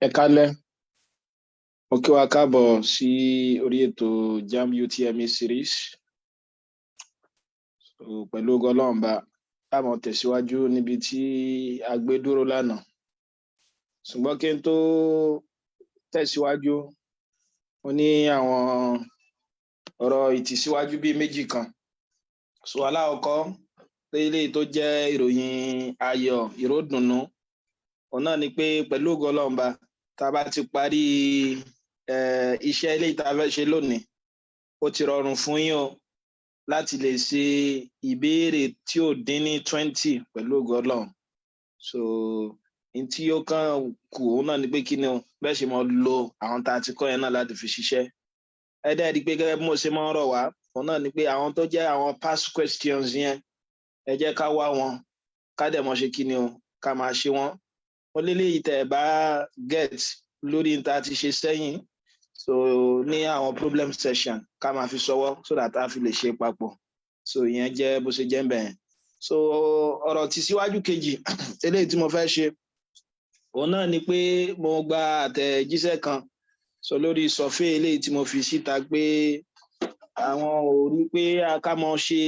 Ẹ káalẹ́. Mo kí wa káàbọ̀ sí orí ètò JAMB UTME series. So, pẹ̀lú ògo Ọlọ́run bá a máa tẹ̀síwájú níbi tí a gbé dúró lánàá. Ṣùgbọ́n kí n tó tẹ̀síwájú, mo ní àwọn ọ̀rọ̀ ìtìsíwájú bíi méjì kan. So alákọ̀ọ́kọ́, eléyìí tó jẹ́ ìròyìn ayọ̀, ìródùnnú, òun náà ni pé pẹ̀lú ògo Ọlọ́run bá, tá a bá ti parí iṣẹ́ eléyìí tá a fẹ́ ṣe lónìí, ó ti rọrùn fún yín o láti lè ṣe ìbéèrè tí ò dín ní 20 pẹ̀lú ògo Ọlọ́run. So n tí ó kàn kù, òun náà ni pé kí ni o bẹ́ẹ̀ ṣe mọ lo àwọn tá a ti kọ́ yẹn náà láti fi ṣiṣẹ́. Ẹ dẹ́ rí i pé gẹ́gẹ́ bí mo ṣe máa ń rọ̀ wá, òun náà ni pé àwọn tó jẹ́ àwọn past questions yẹn, ẹ jẹ́ ká wá wọn, ká dẹ̀ mọ̀ ṣe kí ni o, ká máa ṣe wọ́n. Mo léléyìí tẹ́ ẹ bá get lórí n tá a ti ṣe sẹ́yìn, so ní àwọn problem session, ká máa fi ṣọwọ́ so that a fi lè ṣe papọ̀. So ìyẹn jẹ́ bó ṣe jẹ́ ń bẹ̀ yẹn. So ọ̀rọ̀ tí síwájú kejì eléyìí tí mo fẹ́ ṣe, òun náà ni pé mo gba àtẹ̀jíṣẹ́ kan, so lórí survey eléyìí tí mo fi síta pé àwọn ò rí pé ká mọ ṣe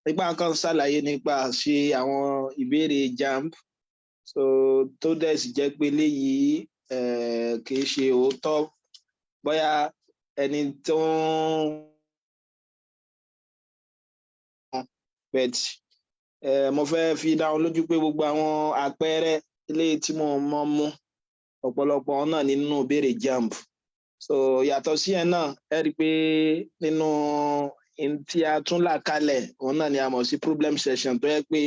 nípa kan ṣàlàyé nípa ṣe àwọn ìbéèrè JAMB, so tó dẹ̀ sì jẹ́ pé eléyìí kì í ṣe òótọ́, bóyá ẹni tó ń but mo fẹ́ fi dá wọn lójú pé gbogbo àwọn àpẹẹrẹ eléyìí tí mo mọ̀ mú, ọ̀pọ̀lọpọ̀ wọn náà nínú ìbéèrè JAMB. So yàtọ̀ sí ẹ̀ náà, ẹ rí i pé nínú tí a tún là kalẹ̀, òun náà ni a mọ̀ sí problem session, tó yẹ pé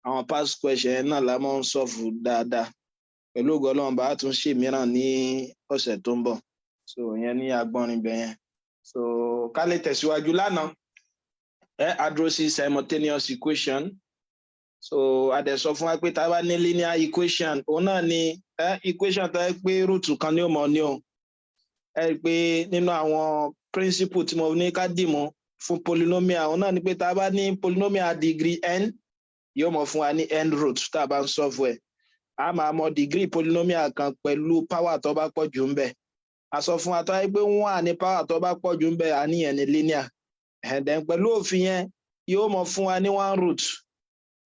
àwọn past question náà la máa ń solve dáadáa. Pẹ̀lú ògo Ọlọ́run bá tún ṣe mìíràn ní ọ̀sẹ̀ tó ń bọ̀. So ìyẹn ní agbọ́nrin bẹ̀ yẹn. So ká lè tẹ̀síwájú, lánàá ẹ a dúró sí simultaneous equation. So a dẹ̀ sọ fún wa pé tá a bá ní linear equation, òun náà ni equation tó yẹ pé root kan ní ó mọ̀ ní o. Ẹ rí i pé nínú àwọn principle tí mo ní ká dìmú fún polynomial, òun náà ni pé tá a bá ní polynomial degree n, yóò mọ̀ fún wa ní n root. Tá a bá ń solve ẹ̀, a máa mọ degree polynomial kan pẹ̀lú power tó bá pọ̀ jù ń bẹ̀. A sọ fún wa, tó yẹ pé one ní power tó bá pọ̀ jù ń bẹ̀, a níyẹn ní linear. And then pẹ̀lú òfin yẹn, yóò mọ̀ fún wa ní one root.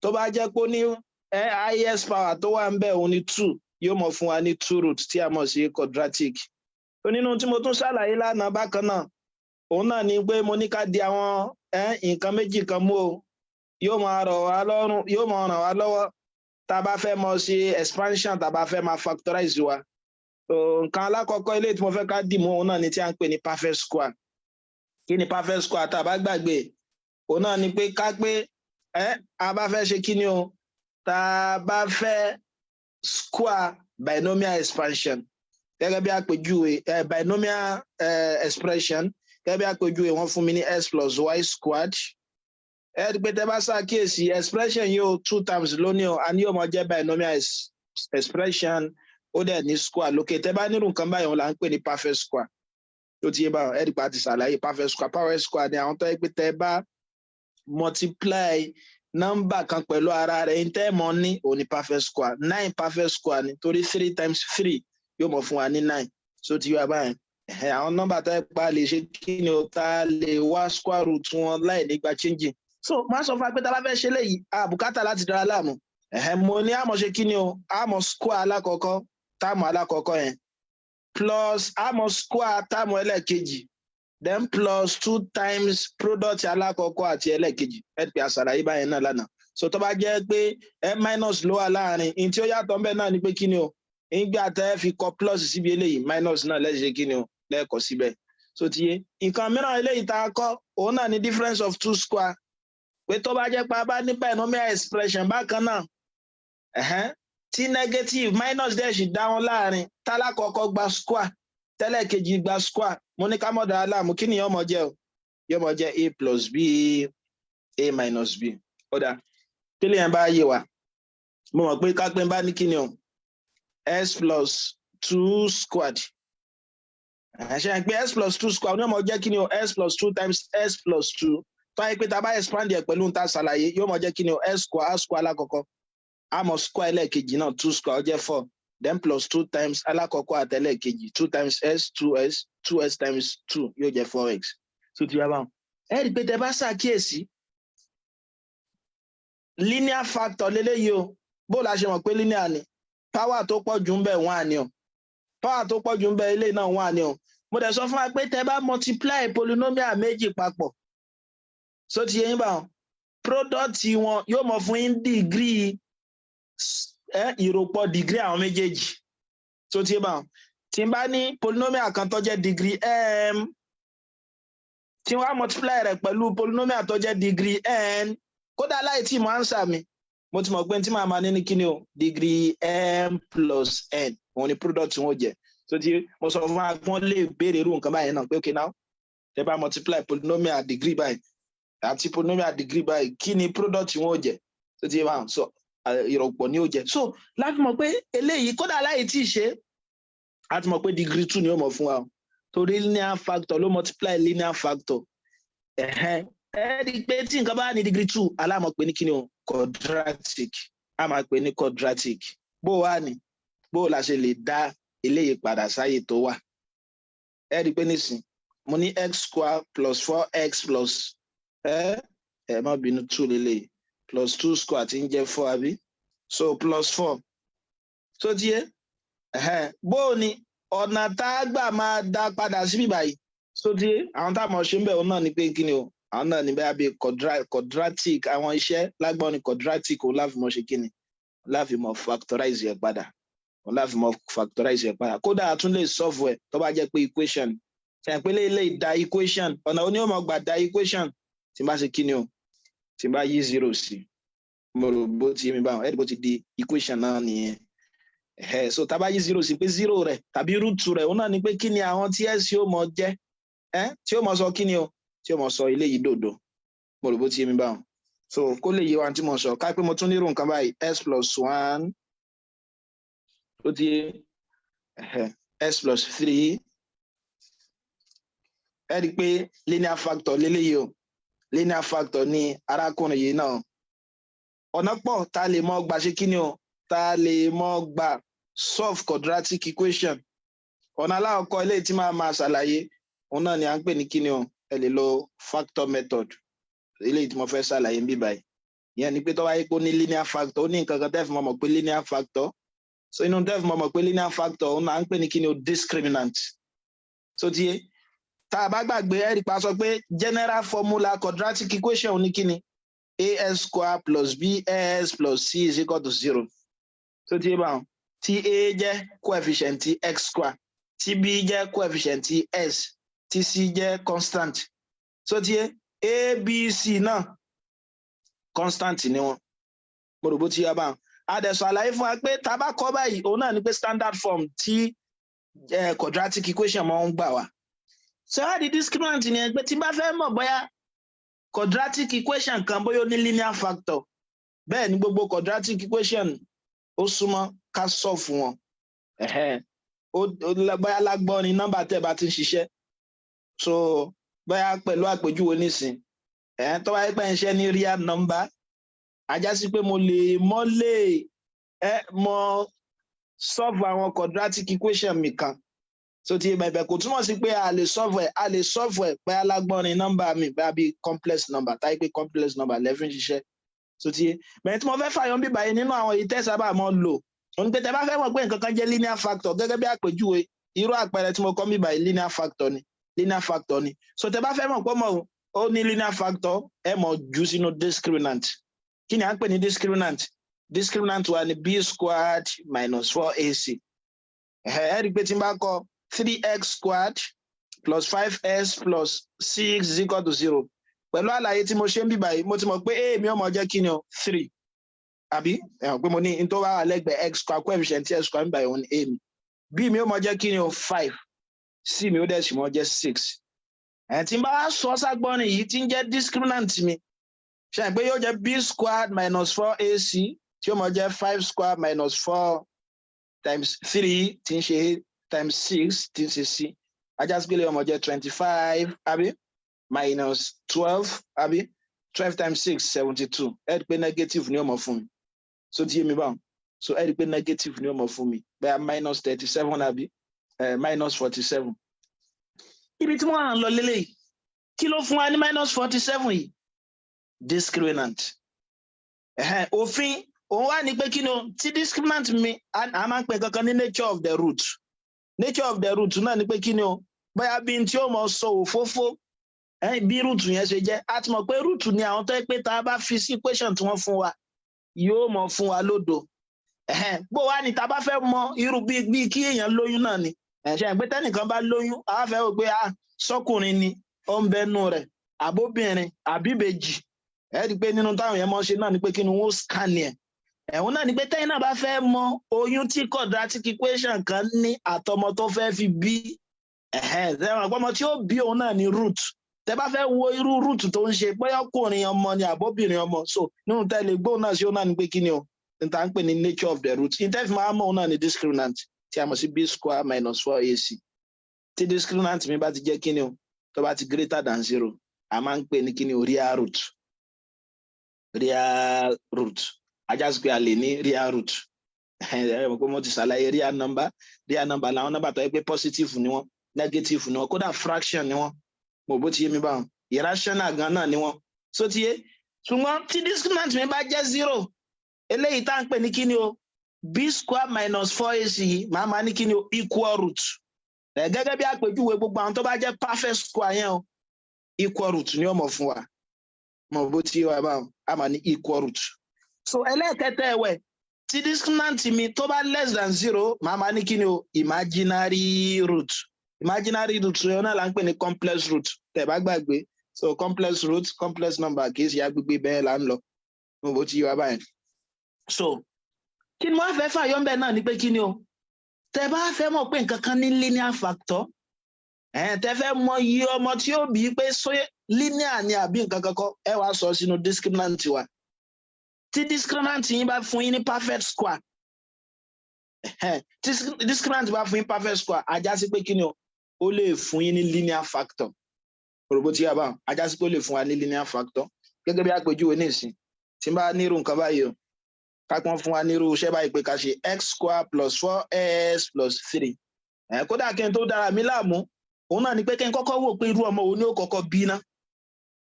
Tó bá jẹ́ pé ó ní highest power tó wà ń bẹ̀, òun ní two, yóò mọ̀ fún wa ní two root, tí a mọ̀ sí quadratic. Tó nínú tí mo tún ṣàlàyé lánàá bákan náà, òun náà ni pé mo ní ká di àwọn nǹkan méjì kan mú o. Yóò máa rọ̀ wá lọ́rùn, yóò máa ràn wá lọ́wọ́ tá a bá fẹ́ mọ̀ sí expansion, tá a bá fẹ́ máa factorize wa. So nǹkan alákọ̀ọ́kọ́ eléyìí tí mo fẹ́ ká dì mú, òun náà ni tí a ń pè ní perfect square. Kí ni perfect square? Tá a bá gbàgbé, òun náà ni pé ká pé a bá fẹ́ ṣe kí ni o, tá a bá fẹ́ square binomial expansion, gẹ́gẹ́ bí àpèjúwe binomial expression, gẹ́gẹ́ bí àpèjúwe, wọ́n fún mi ní x plus y squared. Ẹ rí i pé tẹ́ bá ṣàkíyèsí expression yìí o, two times lónìí o, a ní yóò máa jẹ́ binomial expression, ó dẹ̀ ní square lókè. Tẹ́ bá nírú nǹkan báyìí, wọn là ń pè ní perfect square. Tó ti yé báwọn, ẹ rí i pé a ti ṣàlàyé perfect square. Perfect square ni àwọn tó yẹ pé tẹ́ bá multiply nọ́mbà kan pẹ̀lú ara rẹ̀, ń tẹ́ mọ́ ní òun ní perfect square. Nine perfect square ni, torí three times three yóò mọ̀ fún wa ní nine. So ti yé wa báyìí, àwọn nọ́mbà tó yẹ pa lè ṣe kí ni o, tá lè wá square root wọn láì ní gba changing. So má sọ fún wa pé tá a bá fẹ́ ṣe léyìí, a bùkátà láti dára láàmú. Mo ní àmọ́ ṣe kí ni o, àmọ́ square alákọ̀ọ́kọ́, term alákọ̀ọ́kọ́ yẹn, plus àmọ́ square term ẹlẹ́ẹ̀kejì, then plus two times product alákọ̀ọ́kọ́ àti ẹlẹ́ẹ̀kejì. Ẹ pè àṣàlàyé báyẹn náà lánàá. So tó bá jẹ́ pé ẹ minus ló wà láàrin, in tí ó yàtọ̀ ńbẹ náà ni pé kí ni o, ìgbà tẹ́ fi kọ plus síbi eléyìí, minus náà lẹ́sẹ̀ kí ni o, lẹ́ẹ̀kọ́ síbẹ̀. So ti yé. Nǹkan mìíràn eléyìí tá a kọ́, òun náà ni difference of two square, pé tó bá jẹ́ pé a bá ní binomial expression bákan náà, tí negative, minus dẹ̀ sì dá wọn láàrin, tálákọ̀ọ́kọ́ gba square, tẹ́lẹ̀ kejì gba square, mo ní ká mọ̀ dára láàmú. Kí ni yóò mọ̀ jẹ́ o? Yóò mọ̀ jẹ́ a plus b, a minus b. Ó dáa, kílẹ̀ yẹn bá yé wa, mo mọ̀ pé kápẹ́ bá ní kí ni o, x plus two squared, ṣe é pé x plus two squared ní ó mọ̀ jẹ́ kí ni o, x plus two times x plus two. Tó ayé pé tá a bá expand ẹ̀ pẹ̀lú nta ṣàlàyé, yóò mọ̀ jẹ́ kí ni o, x square, a square alákọ̀ọ́kọ́, a mọ̀ square ẹlẹ́ẹ̀kejì náà, two square, ó jẹ́ four, Then plus two times alákọ̀ọ́kọ́ àtẹlẹ́ẹ̀kejì, two times x, two x, two x times two yóò jẹ́ four x. Tó ti yá báwọn, ẹ rí i pé tẹ bá ṣàkíyèsí, linear factor leléyìí o. Bó la ṣe mọ̀ pé linear ni? Power tó pọ̀ jù ń bẹ̀, one ni o. Power tó pọ̀ jù ń bẹ̀ ilé náà, one ni o. Mo dẹ̀ sọ fún wa pé tẹ bá multiply polynomial méjì papọ̀, so ti yé yín báwọn, product wọn yóò mọ̀ fún yín degree ẹ, ìròpọ̀ degree àwọn méjèèjì. So ti yé báwọn, tí n bá ní polynomial kan tó jẹ́ degree m, tí wọ́n á multiply rẹ̀ pẹ̀lú polynomial tó jẹ́ degree n, kódà láì tí mo answer mi, mo ti mọ̀ pé tí màá máa ní kíni o? Degree m plus n, òun ni product wọn jẹ́. So tí mo sọ fún wa, wọ́n lè béèrè irú nǹkan báyìí náà pé, okay, now, tẹ́ bá multiply polynomial degree báyìí àti polynomial degree báyìí, kí ni product wọn jẹ́? So tí wọ́n sọ, ìrọ̀pọ̀ ni ó jẹ́. So láti mọ̀ pé eléyìí, kódà láì tí ì ṣe, a ti mọ̀ pé degree 2 ni ó mọ̀ fún wa o, torí linear factor ló multiply linear factor. Ẹ̀hẹ́n, ẹ rí i pé tí nǹkan bá ní degree 2, alámọ̀ pé ní kíni o? Quadratic. A máa pè ní quadratic. Bó wà ní, bó la ṣe lè dá eléyìí padà sáyè tó wà? Ẹ rí i pé nísìn mo ní x square plus four x plus, ẹ má bínú, two lélẹ́yìí, plus two square tí ń jẹ́ four, àbí? So plus four. So ti yé, bó o ní ọ̀nà tá a gbà máa dá padà síbí báyìí? So ti yé, àwọn tá a mọ̀ ṣe ń bẹ̀, òun náà ni pé kí ni o? Àwọn náà ní bẹ́ẹ̀ bí quadratic, àwọn iṣẹ́ lágbọ́n ní quadratic, òun láfi mọ̀ ṣe kí ni? Láfi mọ̀ factorize ẹ̀ padà, òun láfi mọ̀ factorize ẹ̀ padà. Kódà a tún lè solve ẹ̀ tó bá jẹ́ pé equation ṣe pé lè da equation. Ọ̀nà oní ọmọ gbà da equation, tí n bá ṣe kí ni o? Tí n bá yí zero sí, mo rò bó ti yé mi báwọn, ẹ̀ bó ti di equation náà nìyẹn. Ẹ̀ so tá a bá yí zero sí, pé zero rẹ̀ tàbí root rẹ̀, òun náà ni pé kí ni àwọn tí x yóò mọ jẹ́ ẹ́, tí ó mọ sọ kí ni o? Tí ó mọ sọ eléyìí dòdò. Mo rò bó ti yé mi báwọn. So kó lè yé wa tí mo sọ, ká pé mo tún nírú nǹkan báyìí, x plus one, ó ti yé, x plus three. Ẹ rí i pé linear factor léléyìí o. Linear factor ní arákùnrin yìí náà. Ọ̀nà pọ̀ tá a lè mọ gbà ṣe kí ni o? Tá a lè mọ gbà solve quadratic equation. Ọ̀nà alákọ̀ọ́kọ́ eléyìí tí máa máa ṣàlàyé, òun náà ni à ń pè ní kí ni o? Ẹ lè lo factor method. Eléyìí tí mo fẹ́ ṣàlàyé ń bí báyìí, ìyẹn ni pé tó wáyé pé ó ní linear factor, ó ní nǹkan kan tẹ́ fi mọ̀ mọ̀ pé linear factor. So inú tẹ́ fi mọ̀ mọ̀ pé linear factor, òun náà ń pè ní kí ni o? Discriminant. So tiye tá a bá gbàgbé, ẹ rí pa sọ pé general formula quadratic equation ní kí ni? Ax square plus bx plus c is equal to zero. So tiye báwọn, tí a jẹ́ coefficient x square, tí b jẹ́ coefficient x, tí c jẹ́ constant. So tiye, a, b, c náà constant ni wọn. Mo rò bó ti yá báwọn. A dẹ̀ sọ àlàyé fún wa pé tá a bá kọ́ báyìí, òun náà ni pé standard form tí quadratic equation máa ń gbà wá. So wá di discriminant ni pé tí n bá fẹ́ mọ̀ bóyá quadratic equation kan, bóyá ó ní linear factor, bẹ́ẹ̀ ni gbogbo quadratic equation, ó súnmọ́ ká solve wọn. Bóyá lágbọ́n ni nọ́mbà tẹ́ bá ti ń ṣiṣẹ́. So bóyá pẹ̀lú àpèjúwe nísìn, tó bá yẹ pé ń ṣe ní real number, a já sí pé mo lè mọ́ lè ẹ mọ solve àwọn quadratic equation mi kan. So ti bẹ̀bẹ̀ kò túmọ̀ sí pé a lè solve ẹ̀. A lè solve ẹ̀ bóyá lágbọ́n ni nọ́mbà mi, bóyá bí complex number, táyé pé complex number lẹ́fín ṣiṣẹ́. So ti bẹ̀rẹ̀ tí mo fẹ́ fàyọ̀ bí báyìí nínú àwọn èyí tẹ́ sábà mọ́ lò, òun pé tẹ́ bá fẹ́ mọ̀ pé nǹkan kan jẹ́ linear factor, gẹ́gẹ́ bí àpèjúwe, irú àpẹẹrẹ tí mo kọ́ bí báyìí, linear factor ni, linear factor ni. So tẹ́ bá fẹ́ mọ̀ pé mọ̀ ó ní linear factor, ẹ mọ̀ jù sínú discriminant. Kí ni à ń pè ní discriminant? Discriminant wa ni b squared minus 4ac. Ẹ rí i pé tí n bá kọ 3x squared plus 5x plus 6 is equal to 0, pẹ̀lú àlàyé tí mo ṣe ń bí báyìí, mo ti mọ̀ pé a mi ó mọ̀ jẹ́ kí ni o? 3, àbí? Ẹ hàn pé mo ní n tó wà lẹ́gbẹ̀ẹ́ x square, coefficient x square ń báyìí, òun ni a mi. B mi ó mọ̀ jẹ́ kí ni o? 5. C mi ó dẹ̀ sì mọ̀ jẹ́ 6. Ẹ̀ tí n bá sọ ságbọ́nrin yìí tí ń jẹ́ discriminant mi, ṣe pé yóò jẹ́ b squared minus 4ac, tí ó mọ̀ jẹ́ 5 square minus 4 times 3, tí ń ṣe times 6, tí ń ṣe c. A já sí pé ó mọ̀ jẹ́ 25, àbí? Minus 12, àbí? 12 times 6, 72. Ẹ rí i pé negative ni ó mọ̀ fún mi. So ti yé mi báwọn. So ẹ rí i pé negative ni ó mọ̀ fún mi, bẹ́ẹ̀ minus 37 àbí minus 47. Ibi tí wọ́n à ń lọ lélẹ́yìí, kí ló fún wa ní minus 47 yìí? Discriminant. Òfin òun wá ní pé kí ni o? Tí discriminant mi, a máa ń pè kankan ní nature of the root. Nature of the root náà ní pé kí ni o? Bóyá bí n tí ó mọ sọ òfófó bí root yẹn ṣe jẹ́. A ti mọ̀ pé root ni àwọn tó yẹ pé tá a bá fi sí equation tí wọ́n fún wa, yóò mọ̀ fún wa lódo. Bó wá ní tá a bá fẹ́ mọ irú bí kí èèyàn lóyún náà ni ẹ̀ṣẹ̀ pé tẹ́nìkan bá lóyún, a fẹ́ wò pé ah, sọ́kùnrin ni ó ń bẹnu rẹ̀, àbóbìnrin, àbíbejì. Ẹ rí i pé nínú táwọn yẹn mọ̀ ṣe náà ni pé kí ni? Wọ́n scan ẹ̀. Ẹ̀hún náà ni pé tẹ́yìn náà bá fẹ́ mọ oyún tí quadratic equation kan ní àtọmọ tó fẹ́ fi bí, ẹ̀hẹ́n, ọmọ tí ó bí òun náà ní root. Tẹ́ bá fẹ́ wo irú root tó ń ṣe, bóyá ọkùnrin ọmọ ni àbóbìnrin ọmọ, so nínú tẹ́ lè gbóhùn náà sí òun náà ni pé kí ni o? Ní ta ń pè ní nature of the root. Ní tẹ́ fi máa mọ̀, òun náà ni discriminant, tí a mọ̀ sí b square minus 4ac. Tí discriminant mi bá ti jẹ́ kí ni o? Tó bá ti greater than 0, a máa ń pè ní kí ni o? Real root. Real root, á já sí pé a lè ní real root. Ẹ mọ̀ pé mo ti ṣàlàyé real number. Real number làwọn number tó yẹ pé positive ni wọ́n, negative ni wọ́n, kódà fraction ni wọ́n. Mo bó ti yé mi báwọn, irrational gan náà ni wọ́n. So ti yé. Ṣùgbọ́n tí discriminant mi bá jẹ́ 0, eléyìí tá à ń pè ní kí ni o? B square minus 4ac yìí, màá máa ní kí ni o? Equal root. Ẹ gẹ́gẹ́ bí àpèjúwe, gbogbo àwọn tó bá jẹ́ perfect square yẹn o, equal root ni ó mọ̀ fún wa. Mo bó ti yé wa báwọn, a máa ní equal root. So ẹlẹ́ẹ̀kẹta ẹ̀wẹ̀, tí discriminant mi tó bá less than 0, màá máa ní kí ni o? Imaginary root. Imaginary root yẹn náà là ń pè ní complex root, tẹ́ bá gbàgbé. So complex root, complex number, kì í ṣe agbègbè bẹ́ẹ̀ là ń lọ. Mo bó ti yé wa báyìí. So kí ni wọ́n fẹ́ fàyọ́ ń bẹ̀ náà ni pé kí ni o? Tẹ́ bá fẹ́ mọ̀ pé nǹkan kan ní linear factor, tẹ́ fẹ́ mọ iye ọmọ tí ó bí, pé sóyè linear ni àbí nǹkan kankan, ẹ wàá sọ sínú discriminant wa. Tí discriminant yín bá fún yín ní perfect square, tí discriminant bá fún yín perfect square, á já sí pé kí ni o? Ó lè fún yín ní linear factor. Òròbó tí yà bá, á já sí pé ó lè fún wa ní linear factor. Gẹ́gẹ́ bí àpèjúwe nísìn, tí n bá nírú nǹkan báyìí o, ká pọ́n fún wa nírú iṣẹ́ báyìí pé ká ṣe x square plus 4x plus 3. Kódà kí n tó dára mi láàmú, òun náà ni pé kí n kọ́kọ́ wò pé irú ọmọ wo ni ó kọ́kọ́ bí ná.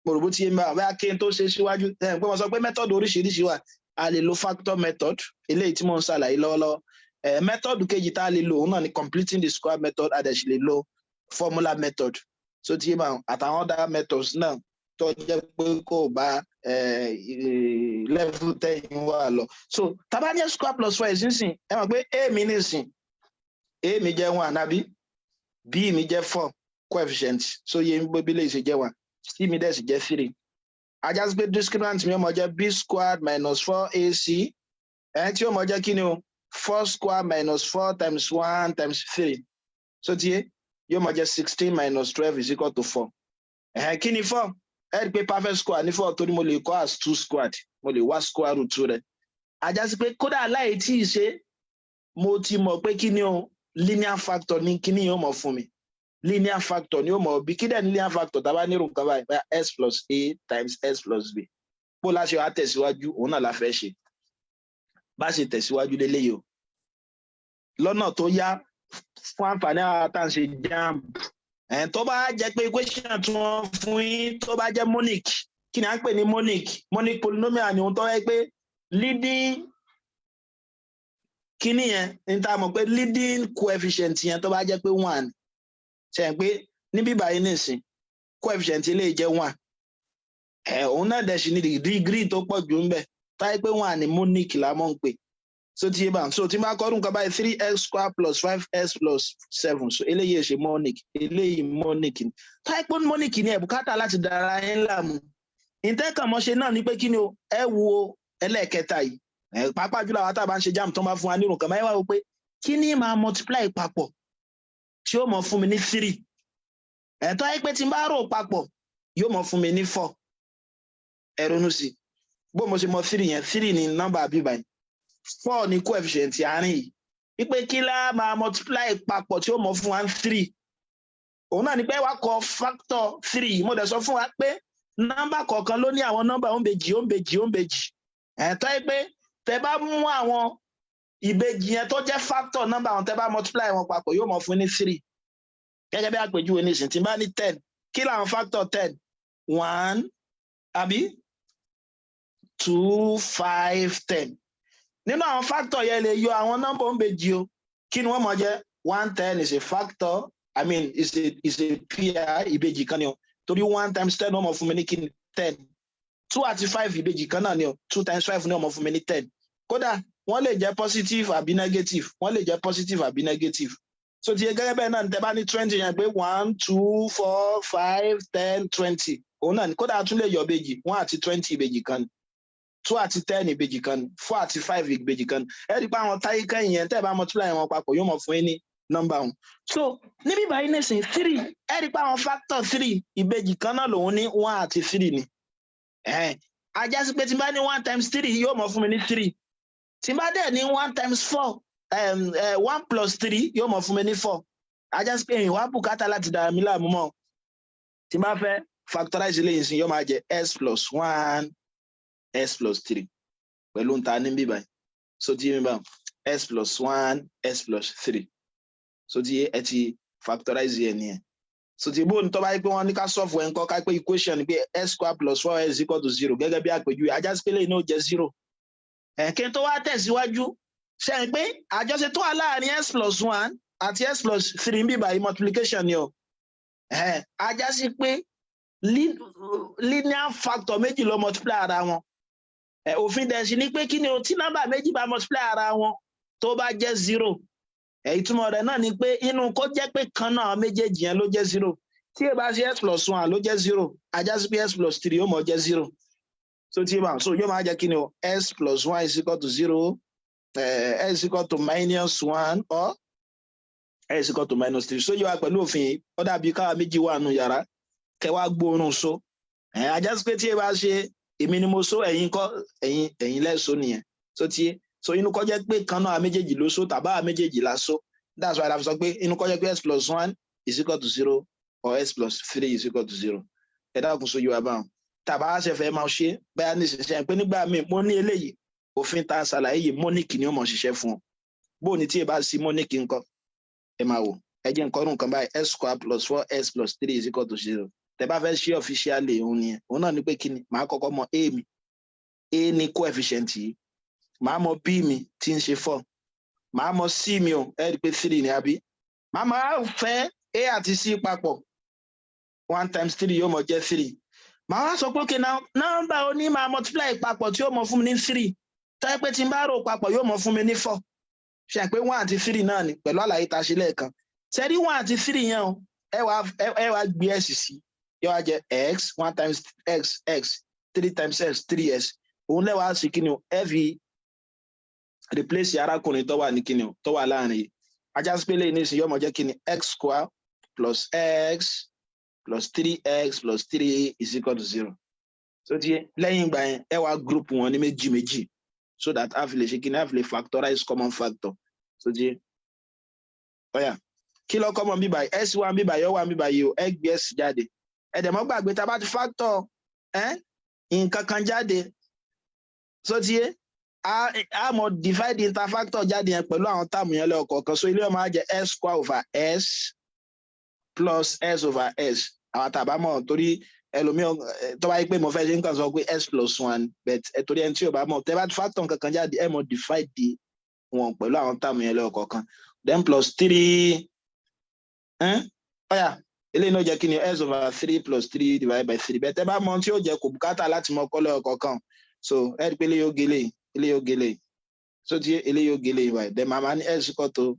Mo rò bó ti yé mi bá kí n tó ṣe síwájú ẹ pé wọ́n sọ pé method oríṣiríṣi wà. A lè lo factor method, eléyìí tí mo ń ṣàlàyé lọ́wọ́lọ́wọ́. Method kejì tá a lè lo, òun náà ni completing the square method. A dẹ̀ sì lè lo formula method. So ti yé bá, àtàwọn other methods náà tó jẹ́ pé kò bá level tẹ́yìn wà lọ. So tá bá ní x square plus 4 ìsinsìn, ẹ mọ̀ pé a mi nísìn, a mi jẹ́ 1 àbí? B mi jẹ́ 4 coefficient. So yé mi bí lè ṣe jẹ́ 1, c mi dẹ̀ sì jẹ́ 3. Á já sí pé discriminant mi ó máa jẹ́ b squared minus 4ac, ẹ̀ tí ó máa jẹ́ kí ni o? 4 square minus 4 times 1 times 3. So ti yé, yóò máa jẹ́ 16 minus 12 is equal to 4. Ẹ̀hẹ́n, kí ni 4? Ẹ rí i pé perfect square ní 4, torí mo lè kọ́ as 2 squared, mo lè wá square root rẹ̀. Á já sí pé kódà láì tí ì ṣe, mo ti mọ̀ pé kí ni o? Linear factor ní kí ni yóò mọ̀ fún mi. Linear factor ni ó mọ̀ bí. Kí dẹ̀ ní linear factor? Tá a bá nírú nǹkan báyìí, bóyá x plus a times x plus b, bó láṣẹ wá tẹ̀síwájú, òun náà la fẹ́ ṣe. Bá ṣe tẹ̀síwájú léléyìí o, lọ́nà tó yá fún àǹfààní àwọn tá à ń ṣe JAMB. Ẹ̀ tó bá jẹ́ pé equation tí wọ́n fún yín tó bá jẹ́ monic, kí ni à ń pè ní monic? Monic polynomial ni ohun tó yẹ pé leading kíní yẹn ní tá a mọ̀ pé leading coefficient yẹn tó bá jẹ́ pé 1. Ṣe é pé níbí báyìí nìsín, coefficient ilé jẹ́ 1, ẹ̀ òun náà dẹ̀ sì ní degree tó pọ̀ jù ń bẹ̀ táyé pé 1 ní monic la mọ̀ ń pè. So ti yé bá. So tí n bá kọ́ ọdún kan báyìí, 3x square plus 5x plus 7, so eléyìí ṣe monic, eléyìí monic ni. Táyé pé monic ni, ẹ̀ bùkátà láti dára yín láàmú. Ìtẹ́kànmọ́ṣe náà ni pé kí ni o? Ẹ wo ẹlẹ́ẹ̀kẹta yìí, pàápàá jùlọ àwọn tá a bá ń ṣe JAMB, tó ń bá fún wa nírun kan báyìí, wá wò pé kí ni máa multiply papọ̀ tí ó mọ̀ fún mi ní 3. Ẹ̀tọ́ ayé pé tí n bá rò papọ̀, yóò mọ̀ fún mi ní 4. Ẹ ronú sí bó mo ṣe mọ 3 yẹn. 3 ní nọ́mbà bíbá yìí, 4 ní coefficient àárín yìí, wípé kí lá máa multiply papọ̀ tí ó mọ̀ fún wa ní 3? Òun náà ni pé wàá kọ factor 3. Mo dẹ̀ sọ fún wa pé nọ́mbà kọ̀ọ̀kan ló ní àwọn nọ́mbà òǹbejì, òǹbejì, òǹbejì. Ẹ̀tọ́ yìí pé tẹ bá mú àwọn Ìbejì yẹn tó jẹ́ factor nọ́mbà àwọn, tẹ́ bá multiply wọn papọ̀, yóò mọ̀ fún ní three. Gẹ́gẹ́ bí àpèjúwe nísìnyí, tí n bá ní 10, kí làwọn factor 10? One, àbí 2, 5, 10. Nínú àwọn factor yẹn, lè yọ àwọn nọ́mbà òǹbejì o, kí ni wọ́n mọ̀ jẹ́? 1, 10 is a factor, I mean, is a pair. Ìbejì kan ni o, torí 1 times 10 wọ́n mọ̀ fún mi ní kí ni? 10. 2 àti 5, ìbejì kan náà ni o. 2 times 5 ni wọ́n mọ̀ fún mi ní 10. Kódà wọ́n lè jẹ́ positive àbí negative, wọ́n lè jẹ́ positive àbí negative. So ti gẹ́gẹ́ bẹ́ẹ̀ náà ní, tẹ́ bá ní 20 yẹn pé 1, 2, 4, 5, 10, 20, òun náà ni. Kódà tún lè yọ ìbejì. 1 àti 20, ìbejì kan ni. 2 àti 10, ìbejì kan ni. 4 àti 5, ìbejì kan ni. Ẹ rí i pé àwọn táyé kẹ́yìn yẹn, tẹ́ ẹ bá multiply wọn papọ̀, yóò mọ̀ fún yín ní nọ́mbà wọn. So níbí báyìí nísìnyí, 3, ẹ rí i pé àwọn factor 3, ìbejì kan náà lòun ní, 1 àti 3 ni. Á já sí pé tí n bá ní 1 times 3, yóò mọ̀ fún mi ní 3. Tí n bá dẹ̀ ní 1 times 4, 1 plus 3 yóò mọ̀ fún mi ní 4. Á já sí pé ìwà bùkátà láti dàrá mi láàmú mọ́. Tí n bá fẹ́ factorize eléyìí sí, yóò máa jẹ x plus 1, x plus 3 pẹ̀lú nta ní bíbáyìí. So tí mi bá x plus 1, x plus 3, so tí ẹ ti factorize yẹn nìyẹn. So tí bóun tó bá yẹ pé wọ́n ní ká solve ẹ̀ ń kọ́, ká pé equation ni pé x square plus four x equal to 0, gẹ́gẹ́ bí àpèjúwe, á já sí pé lẹ́yìn náà ó jẹ́ 0. Ẹ̀ kí n tó wá tẹ̀síwájú, ṣe é pé àjọṣe tó wà láàrin x plus 1 àti x plus 3 ń bíbáyìí, multiplication ni o. Á já sí pé linear factor méjì ló multiply ara wọn. Òfin dẹ̀ sí ni pé kí ni o? Tí nọ́mbà méjì bá multiply ara wọn, tó bá jẹ́ 0, ìtumọ̀ rẹ̀ náà ni pé inú kó jẹ́ pé kan náà méjèèjì yẹn ló jẹ́ 0. Tí ẹ bá ṣe x plus 1 ló jẹ́ 0, á já sí pé x plus 3 yóò mọ̀ jẹ́ 0. So tí bá so, yóò máa jẹ́ kí ni o? X plus 1 is equal to 0, x is equal to minus 1 or x is equal to minus 3. So yóò wá pẹ̀lú òfin yìí, ó dàbí káwa méjì wà nù yàrá, kẹwàá gbóòórùn so. Á já sí pé tí ẹ bá ṣe èmi ni mo so, ẹ̀yin kọ́, ẹ̀yin lẹ́sọ nìyẹn. So tí so, inú kó jẹ́ pé kan náà méjèèjì ló so tàbá méjèèjì la so. That's why I sọ pé inú kó jẹ́ pé x plus 1 is equal to 0 or x plus 3 is equal to 0. Ẹ dákun, so yóò wá báwọn tàbá ṣe fẹ́ máa ṣe báyà nísinsìnyí pé nígbà míì mo ní eléyìí, òfin tá a ṣàlàyé yìí, monic ni ó mọ̀ ṣiṣẹ́ fún ọ. Bó ní tí ẹ bá sí monic ńkọ́? Ẹ máa wò, ẹ jẹ́ nǹkan ọdún kan báyìí: x square plus four x plus three is equal to 0. Tẹ bá fẹ́ ṣe officially, òun nìyẹn. Òun náà ní pé kí ni? Màá kọ́kọ́ mọ a mi, a ní coefficient yìí. Màá mọ b mi tí ń ṣe 4. Màá mọ c mi o, ẹ rí i pé 3 ni, àbí? Màá máa fẹ́ a àti c papọ̀. 1 times 3 yóò mọ jẹ́ 3. Màá wá sọ pé, okay, now nọ́mbà oní máa multiply papọ̀ tí yóò mọ fún mi ní 3, tọ́ pé tí n bá rò papọ̀ yóò mọ fún mi ní 4. Ṣe pé 1 àti 3 náà ni, pẹ̀lú àlàyé tá a ṣe lẹ́ẹ̀kan. Ṣẹ́rí 1 àti 3 yẹn o, ẹ wá gbé x sí, yóò wá jẹ x. 1 times x, x. 3 times x, 3x. Òun lẹ́wàá sí kí ni o? Ẹ fi replace arákùnrin tó wà ní kí ni o, tó wà láàrin yìí. Á já sí pé lẹ́yìn nísìnyí, yóò mọ jẹ́ kí ni? X square plus x plus three x plus 3 is equal to 0. So ti lẹ́yìn ìgbà yẹn, ẹ wá group wọn ní méjì méjì, so that a fi lè ṣe kí ni? A fi lè factorize common factor. So ti ọ̀yà, kí ló common bíbá yìí? S wà bíbá yìí, ó wà bíbá yìí o. Ẹ gbé s jáde. Ẹ dẹ̀ mọ́ gbàgbé, tá a bá ti factor nǹkan kan jáde, so ti yé, a mọ̀ divide interfactor jáde yẹn pẹ̀lú àwọn term yẹn lẹ́ọ̀kọ̀ọ̀kan. So ilé ọmọ á jẹ́ s square over s plus s over s. Àwọn tàbá mọ̀, torí ẹlòmíràn tó bá yí pé mo fẹ́ ṣe nǹkan, sọ pé s plus 1, but torí ẹni tí ò bá mọ̀, tẹ́ bá ti factor nǹkan kan jáde, ẹ mọ̀ divide wọn pẹ̀lú àwọn term yẹn lẹ́ọ̀kọ̀ọ̀kan, then plus 3. Ọ̀yà, eléyìí náà jẹ́ kí ni? S over 3 plus 3 divided by 3. Bẹ́ẹ̀ tẹ́ bá mọ̀ ohun tí ó jẹ́, kò bùkátà láti mọ kọ́ lẹ́ọ̀kọ̀ọ̀kan. So ẹ rí i pé eléyìí ó gélé, eléyìí ó gélé. So tí eléyìí ó gélé báyìí, then màmá ní s equal to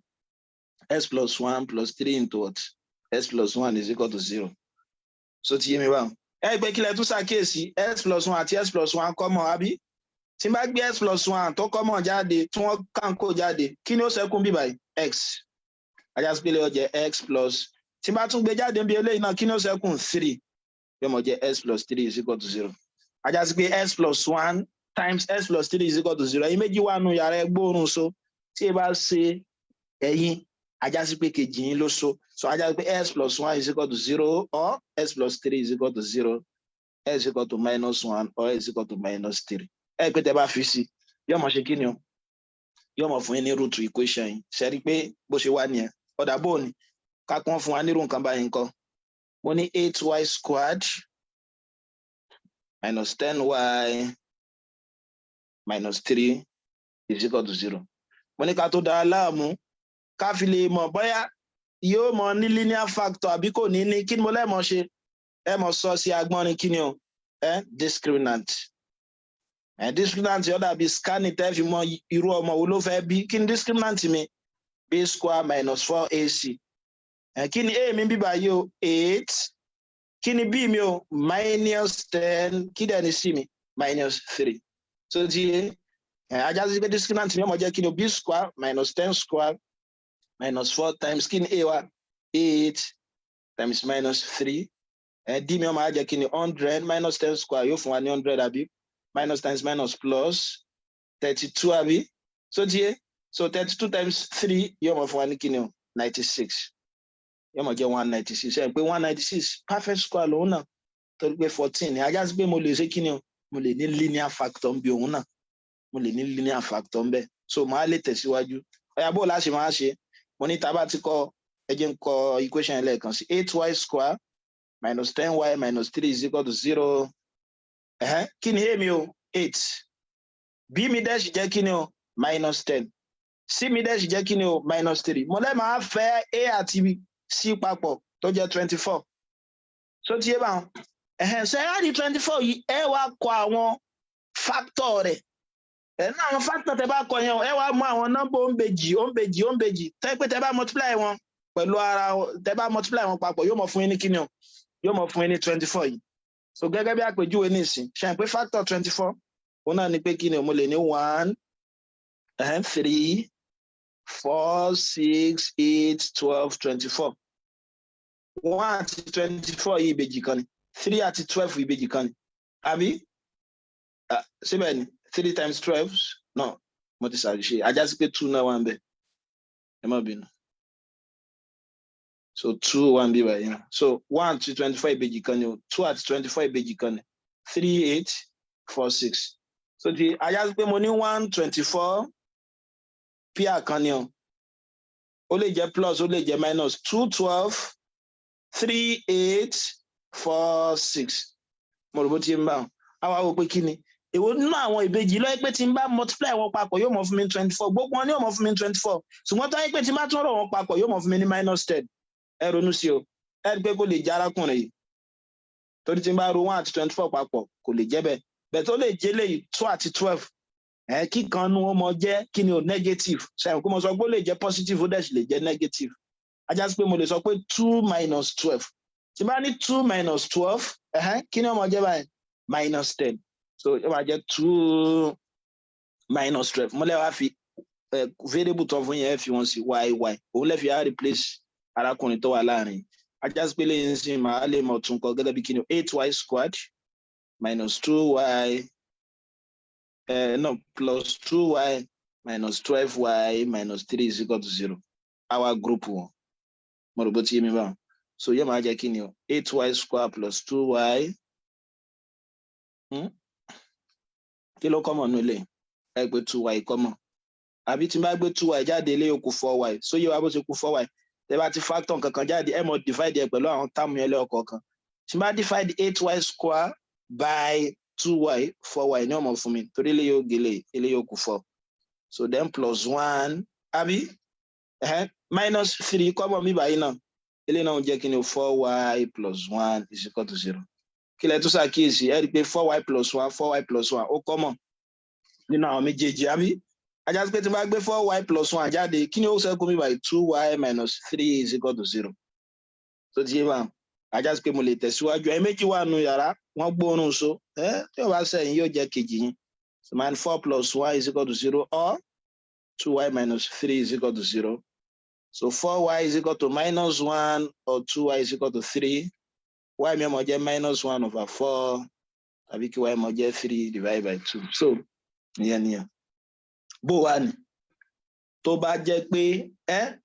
s plus 1 plus 3 into what? S plus 1 is equal to 0. So ti yé mi báwọn? Ẹ rí i pé kílẹ̀ tún ṣàkíyèsí, s plus 1 àti s plus 1 common, àbí? Tí n bá gbé s plus 1 tó common jáde, tí wọ́n kàǹkó jáde, kí ni ó ṣẹ́kù bí báyìí? X. Á já sí pé ó jẹ́ x plus. Tí n bá tún gbé jáde bí eléyìí náà, kí ni ó ṣẹ́kù? 3. Yóò mọ̀ jẹ́ s plus 3 is equal to 0. Á já sí pé s plus 1 times s plus 3 is equal to 0. Ẹ̀yin méjì wà nù yàrá, ẹgbóòrùn so. Tí ẹ bá ṣe ẹ̀yin, á já sí pé kejì yín ló so. So á já sí pé s plus 1 is equal to 0 or s plus 3 is equal to 0, s equal to minus 1 or s equal to minus 3. Ẹ pé tẹ bá fi sí, yóò mọ̀ ṣe kí ni o? Yóò mọ̀ fún yín ní root equation yìí. Ṣe rí i pé bó ṣe wá nìyẹn? Ọ̀dà bó ni ká kún fún wa nírú nǹkan báyìí ńkọ́? Mo ní eight y squared minus 10 y minus three is equal to zero. Mo ní ká tó dáa láàmú, ká fi lè mọ̀ bóyá yóò mọ ní linear factor àbí kò ní ní, kí ni mo lẹ́mọ̀ ṣe? Ẹ mọ̀ sọ sí agbọ́nrin, kí ni o? Ẹ discriminant, ẹ discriminant yóò dàbí scanning tẹ́ fi mọ irú ọmọ wo ló fẹ́ bí. Kí ni discriminant mi? B square minus four ac. Ẹ kí ni a mi bí báyìí o? Eight. Kí ni b mi o? Minus 10. Kí dẹ̀ ni c mi? Minus three. So ti yé ẹ, ajá sí pé discriminant mi ó máa jẹ́ kí ni o? B square minus 10 square minus four times, kí ni a wa? Eight times minus three. Ẹ d mi ó máa jẹ́ kí ni? 100 minus 10 square yóò fún wa ní 100, àbí? Minus times minus, plus 32, àbí? So ti yé, so 32 times three yóò máa fún wa ní kí ni o? 96. Yóò máa jẹ́ 196. Ẹ pé 196, perfect square lòun náà, torí pé 14 ni. Ajá sí pé mo lè ṣe kí ni o? Mo lè ní linear factor ń bí òun náà, mo lè ní linear factor ń bẹ. So màá lè tẹ̀síwájú. Ọ̀yà, bó láṣẹ máa ṣe? Mo ní tá a bá ti kọ, ẹ jẹ́ n kọ equation lẹ́ẹ̀kan sí: eight y square minus 10 y minus three is equal to zero. Ẹ̀hẹ́n, kí ni a mi o? Eight. B mi dẹ̀ sì jẹ́ kí ni o? Minus 10. C mi dẹ̀ sì jẹ́ kí ni o? Minus three. Mo lẹ́ máa fẹ́ a àti c papọ̀ tó jẹ́ 24. So ti yé báwọn? Ẹ̀hẹ́n, ṣe á rí 24 yìí, ẹ wá kọ àwọn factor rẹ̀. Ẹ̀ ní àwọn factor tẹ bá kọ yẹn, ẹ wá mú àwọn nọ́mbà òǹbejì, òǹbejì, òǹbejì, tẹ́ pé tẹ bá multiply wọn pẹ̀lú ara, tẹ bá multiply wọn papọ̀, yóò mọ̀ fún yín ní kíni o? Yóò mọ̀ fún yín ní 24 yìí. So gẹ́gẹ́ bí àpèjúwe nísìn, ṣe pé factor 24, òun náà ni pé kíni o? Mo lè ní one, 3, 4, 6, 8, 12, 24. One àti 24 yìí, ìbejì kan ni. Three àti 12, ìbejì kan ni, àbí? Síbẹ̀ ni three times 12? No, mo ti ṣàṣìṣe. Ajá sí pé two náà wà ń bẹ̀, ẹ má bínú. So two wà ń bí báyìí náà. So one àti 24, ìbejì kan ni o. Two àti 24, ìbejì kan ni. Three, 8, 4, 6. So ti ajá sí pé mo ní 1, 24, pair kan ni o. Ó lè jẹ́ plus, ó lè jẹ́ minus. 2, 12, 3, 8, 4, 6. Mo rò bó ti ń bá wọn. Àwa wò pé kí ni, èwo nínú àwọn ìbejì lọ́yẹ́ pé tí n bá multiply wọn papọ̀ yóò mọ̀ fún mi 24? Gbogbo wọn ni yóò mọ̀ fún mi 24, ṣùgbọ́n tó yẹ pé tí n bá tún rọ̀ wọn papọ̀ yóò mọ̀ fún mi ní minus 10. Ẹ ronú sí o. Ẹ rí i pé kò lè jẹ́ arákùnrin yìí, torí tí n bá ro one àti 24 papọ̀, kò lè jẹ́ bẹ́ẹ̀. Bẹ́ẹ̀ tó lè jẹ́ léyìí, two àti 12. Ẹ kíkan nu ó mọ jẹ́ kí ni o? Negative. Ṣàyẹ̀wò kó mo sọ pé ó lè jẹ́ positive, ó dẹ̀ sì lè jẹ́ negative. Ajá sí pé mo lè sọ pé two minus 12. Tí n bá ní two minus 12, kí ni ó mọ jẹ́ báyìí? Minus 10. So ó máa jẹ́ two minus 12. Mo lè wá fi variable tó fún yẹn, fi wọn sí y, y. Òun lè fi á replace arákùnrin tó wà láàrin. Ajá sí pé lẹ́yìn sí, màá lè mọ̀ tún kọ gẹ́gẹ́ bí kí ni? Eight y squared minus two y, no, plus two y minus 12 y minus three is equal to zero. Our group wọn, mo rò bó ti yé mi báwọn. So yóò máa jẹ́ kí ni o? Eight y square plus two y. Kí ló common nínú ilé? Ẹ pé two y common, àbí? Tí n bá gbé two y jáde, ilé yóò kù four y. So yé wa bó ṣe kù four y? Tẹ bá ti factor kankan jáde, ẹ mọ divide ẹ pẹ̀lú àwọn term yẹn lẹ́ọ̀kọ̀ọ̀kan. Tí n bá divide eight y square by two y, four y ní ó mọ̀ fún mi, torí ilé yóò gélé, ilé yóò kù four. So then plus one, àbí? Minus three common mi báyìí náà. Ilé náà jẹ́ kí ni? Four y plus one is equal to zero. Kí lẹ tún ṣàkíyèsí? Ẹ rí i pé four y plus one, four y plus one, ó common nínú àwọn méjèèjì, àbí? Ajá sí pé tí n bá gbé four y plus one jáde, kí ni ó ṣẹ́kù mi báyìí? Two y minus three is equal to zero. Tó ti yé báwọn? Ajá sí pé mo lè tẹ̀síwájú. Ẹ méjì wà nù yàrá, wọ́n gbóòórùn so ẹ tí ó bá sẹ́yìn yóò jẹ́ kejì yín. So minus four plus one is equal to zero or two y minus three is equal to zero. So four y is equal to minus one or two y is equal to three. Y mi ó máa jẹ́ minus one over four, tàbí kí y máa jẹ́ three divided by two. So ìyẹn nìyẹn. Bó wà ní tó bá jẹ́ pé ẹ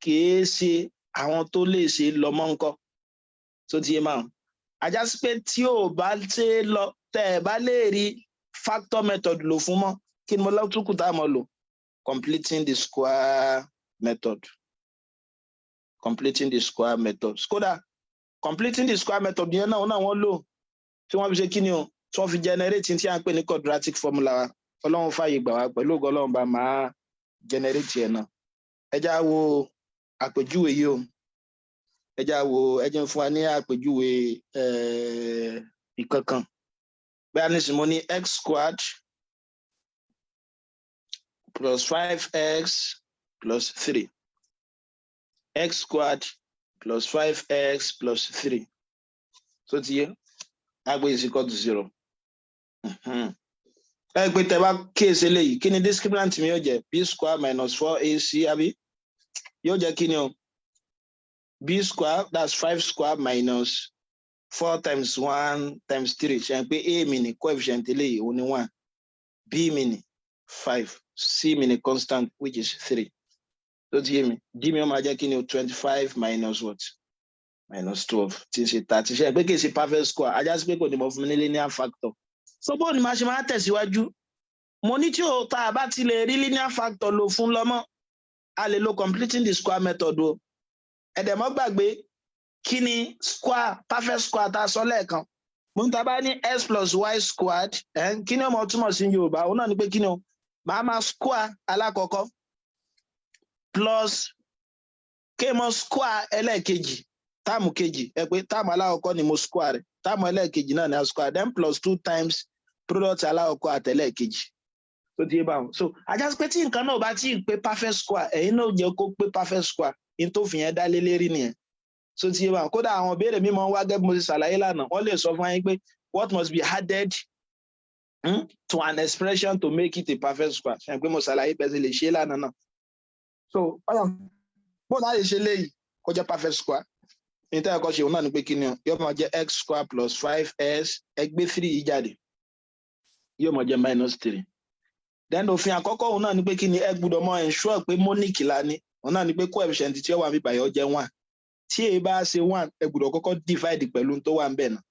kìí ṣe àwọn tó lè ṣe lọ mọ́ ńkọ́? Tó ti yé máa, ajá sí pé tí ò bá ṣe lọ, tẹ́ ẹ bá lè rí factor method lò fún mọ́, kí ni mo lọ tún kù tá a mọ̀ lò? Completing the square method, completing the square method. Kódà, completing the square method yẹn náà náà wọ́n lò tí wọ́n fi ṣe kí ni o, tí wọ́n fi generate tí a ń pè ní quadratic formula wa. Ọlọ́run fààyè gbà wá, pẹ̀lú ògo Ọlọ́run bá máa generate ẹ̀ náà. Ẹ já wo àpèjúwe yìí o. Ẹ já wo, ẹ jẹ́ fún wa ní àpèjúwe ìkankan. Bẹ́ẹ̀ ní sìn, mo ní x squared plus five x plus three, x squared plus five x plus three, tó ti yé agbe is equal to zero. Ẹ pé tẹ bá kíyèsí eléyìí, kí ni discriminant mi yóò jẹ? B square minus four ac, àbí? Yóò jẹ kí ni o? B square, that's five square, minus four times one times three. Ṣe pé a mi ní coefficient eléyìí, òun ni one, b mi ní five, c mi ní constant, which is three. Tó ti yé mi? D mi ó máa jẹ́ kí ni o? 25 minus what? Minus 12, tí ń ṣe 30. Ṣe pé kì í ṣe perfect square? Á já sí pé kò ní mọ fún mi ní linear factor. So bó ni màá ṣe máa tẹ̀síwájú? Mo ní tí o tá a bá ti lè rí linear factor lò fún lọ́mọ́, a lè lo completing the square method o. Ẹ̀dẹ̀ mọ́ gbàgbé kí ni square, perfect square tá a sọ lẹ́ẹ̀kan. Mo ń ta bá ní x plus y squared, kí ni ó mọ túmọ̀ sí Yorùbá? Òun náà ni pé kí ni o, màá máa square alákọ̀ọ́kọ́ plus k mọ square ẹlẹ́ẹ̀kejì, term kejì. Ẹ pé term alákọ̀ọ́kọ́ ni mo square rẹ̀, term ẹlẹ́ẹ̀kejì náà ni a square, then plus two times product alákọ̀ọ́kọ́ àtẹlẹ́ẹ̀kejì. Tó ti yé báwọn? So á já sí pé tí nǹkan náà bá tí ì pé perfect square, ẹ̀yin náà jẹ́ kó pé perfect square. In tó fi yẹn dá lé lérí nìyẹn. So ti yé báwọn? Kódà, àwọn ìbéèrè mímọ́ wá gẹ́gẹ́ bí mo ṣe ṣàlàyé lánàá. Wọ́n lè sọ fún yín pé what must be added to an expression to make it a perfect square? Ṣe pé mo ṣàlàyé bẹ́ẹ̀ ṣe lè ṣe é lánàá náà? So ọyọ bó láyé ṣe léyìí kó jẹ́ perfect square, ní tẹ́lẹ̀ kọ́ ṣe, òun náà ni pé kí ni o, yóò máa jẹ́ x square plus five x, ẹ gbé three yìí jáde, yóò máa jẹ́ minus three. Then òfin àkọ́kọ́, òun náà ni pé kí ni, ẹ gbọ́dọ̀ mọ ensure pé monic la ní. Òun náà ni pé coefficient tí ó wà níbí báyìí, ó jẹ́ one. Tí èyí bá ṣe one, ẹ gbọ́dọ̀ kọ́kọ́ divide pẹ̀lú tó wà ń bẹ̀ náà.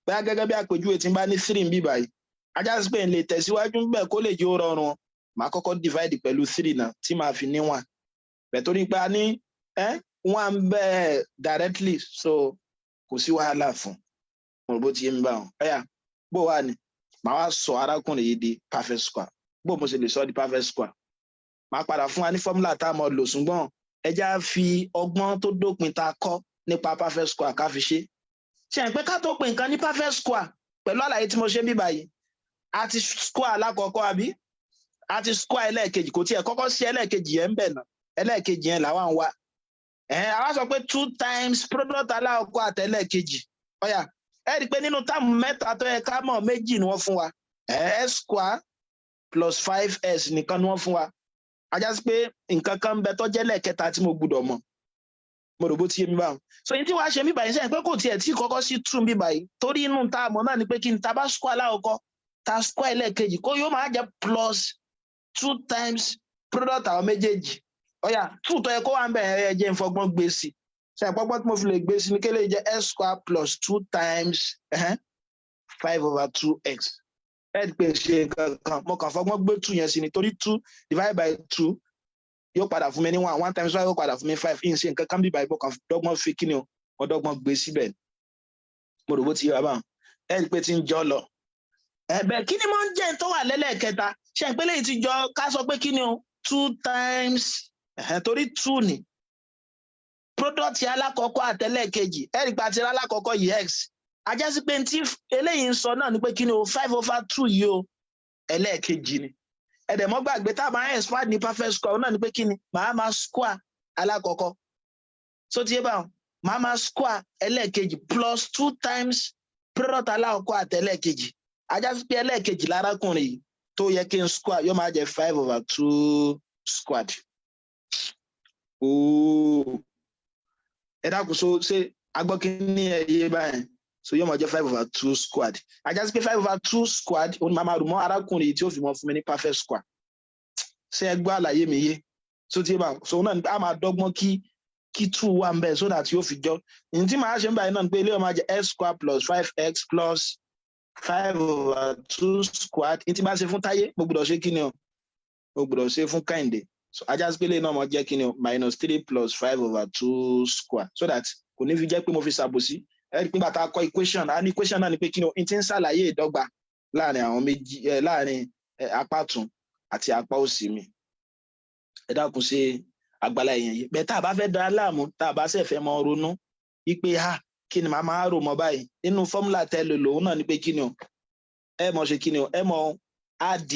Bóyá gẹ́gẹ́ bí àpèjúwe, tí n bá ní three níbí báyìí, á já sí pé n lè tẹ̀síwájú ń bẹ̀ kó lè jẹ́ ó rọrùn, màá kọ́kọ́ divide pẹ̀lú three náà tí màá fi ní one bẹ̀, torí pé a ní one bẹ́ẹ̀ directly, so kò sí wàhálà fún mo rò bó ti yé mi báwọn. Ẹ̀yà bó wà ní màá wá sọ arákùnrin yìí di perfect square. Bó mo ṣe lè sọ di perfect square, màá padà fún wa ní formula tá a mọ̀ lò, ṣùgbọ́n ẹ já fi ọgbọ́n tó dópin tá a kọ́ nípa perfect square ká fi ṣe. Ṣe é pé ká tó pè nǹkan ní perfect square, pẹ̀lú àlàyé tí mo ṣe bí báyìí, a ti square alákọ̀ọ́kọ́, àbí? A ti square ẹlẹ́ẹ̀kejì. Kò tiẹ̀ kọ́kọ́ sí ẹlẹ́ẹ̀kejì yẹn ń bẹ̀ náà. Ẹlẹ́ẹ̀kejì yẹn làwọn ń wá. Àwa sọ pé two times product alákọ̀ọ́kọ́ àtẹlẹ́ẹ̀kejì. Ọ̀yà, ẹ rí i pé nínú term mẹ́ta tó yẹ ká mọ̀, méjì ni wọ́n fún wa. S square plus five s nìkan ni wọ́n fún wa. Á já sí pé nǹkan kan ń bẹ tó jẹ́ lẹ́ẹ̀kẹta tí mo gbọ́dọ̀ mọ̀. Mo rò bó ti yé mi báwọn. So yín tí wàá ṣe mí báyìí sẹ́yìn pé kò tiẹ̀ tí kọ́kọ́ sí two mi báyìí, torí inú tá a mọ̀ náà ni pé kí n ta bá square alákọ̀ọ́kọ́, ta square ẹlẹ́ẹ̀kejì, kó yóò máa jẹ́ plus two times product àwọn méjèèjì. Ọ̀yà, two tó yẹ kó wà ń bẹ̀, ẹ jẹ́ n fọgbọ́n gbé sí. Ṣe àpapọ̀ tí mo fi lè gbé sí ní kélé jẹ́ s square plus two times five over two x. Ẹ pè ṣe nǹkan kan, mo kàn fọgbọ́n gbé two yẹn sí ni, torí two divided by two yóò padà fún mi ní one. One times five yóò padà fún mi five. Yìí ń ṣe nǹkan kan bí báyìí, mo kàn dọ́gbọ́n fi kí ni o, mo dọ́gbọ́n gbé síbẹ̀. Mo rò bó ti yé wa báwọn. Ẹ rí i pé tí ń jọ lọ ẹ̀bẹ̀, kí ni mo ń jẹ́ tó wà lẹ́lẹ́kẹta? Ṣe ń pé léyìí ti jọ ká sọ pé kí ni o, two times, torí two ni product alákọ̀ọ́kọ́ àtẹlẹ́kejì. Ẹ rí i pé àti alákọ̀ọ́kọ́ yìí, x. Á já sí pé tí eléyìí ń sọ náà ni pé kí ni o, five over two yìí o, ẹlẹ́ẹ̀kejì ni. Ẹ̀dẹ̀ mọ́ gbàgbé, tá a máa ń expand ní perfect square náà ni pé kí ni, màá máa square alákọ̀ọ́kọ́, so ti yé báwọn, màá máa square ẹlẹ́ẹ̀kejì plus two times product alákọ̀ọ́kọ́ àtẹlẹ́ẹ̀kejì. Á já sí pé ẹlẹ́ẹ̀kejì lárákùnrin yìí tó yẹ kí n square yóò máa jẹ five over two squared. Ooo, ẹ dákun, so ṣé agbọ́kíní ẹ yé báyìí? So yóò máa jẹ five over two squared. Á já sí pé five over two squared òun máa máa rù mọ́ arákùnrin yìí tí ó fi mọ́ fún mi ní perfect square. Ṣé ẹ gbọ́ àlàyé mi yé? So tí bá so náà a máa dọ́gbọ́n kí two wà ń bẹ̀ so that yóò fi jọ ní tí màá ṣe ń báyìí náà ni pé ilé ọmọ jẹ x square plus five x plus five over two squared. Ní tí bá ṣe fún táyé, mo gbọ́dọ̀ ṣe kí ni o? Mo gbọ́dọ̀ ṣe fún Kẹ́hìndé. So á já sí pé eléyìí náà mo jẹ́ kí ni o? Minus three plus five over two square, so that kò ní fi jẹ́ pé mo fi ṣàbòsí. Ẹ rí i pé bàtà kọ equation, a ní equation náà ni pé kí ni o? N ti ń ṣàlàyé ìdọ́gba láàrin àwọn méjì ẹ, láàrin apá ọ̀tún àti apá òsì mi. Ẹ dákun, ṣe àgbàlá èèyàn yìí bẹ́ẹ̀? Tá a bá fẹ́ dá láàmú, tá a bá ṣe fẹ́ mọ ronú wípé ha, kí ni màá máa rò mọ́ báyìí nínú formula tẹ́ lò lòun náà ni pé kí ni o? Ẹ mọ̀ ṣe kí ni o? Ẹ mọ̀ add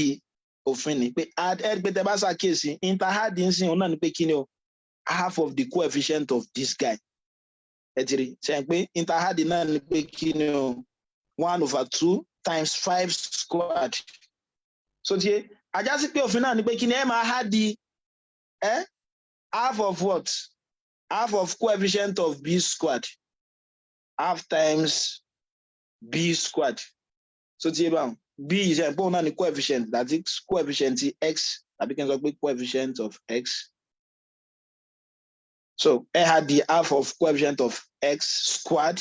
òfin ni pé add. Ẹ rí pé tẹ bá ṣàkíyèsí, inter add ń sìn, òun náà ni pé kí ni o? Half of the coefficient of this guy. Ẹ ti rí ṣe pé inter add náà ni pé kí ni o? One over two times five squared. So tiẹ̀ á já sí pé òfin náà ni pé kí ni? Ẹ máa add ẹ half of what? Half of coefficient of b squared, half times b squared. So tiẹ̀ báwọn b ìṣe ìpò náà ni coefficient, that is coefficient x, tàbí kí n sọ pé coefficient of x. So ẹ add the half of coefficient of x squared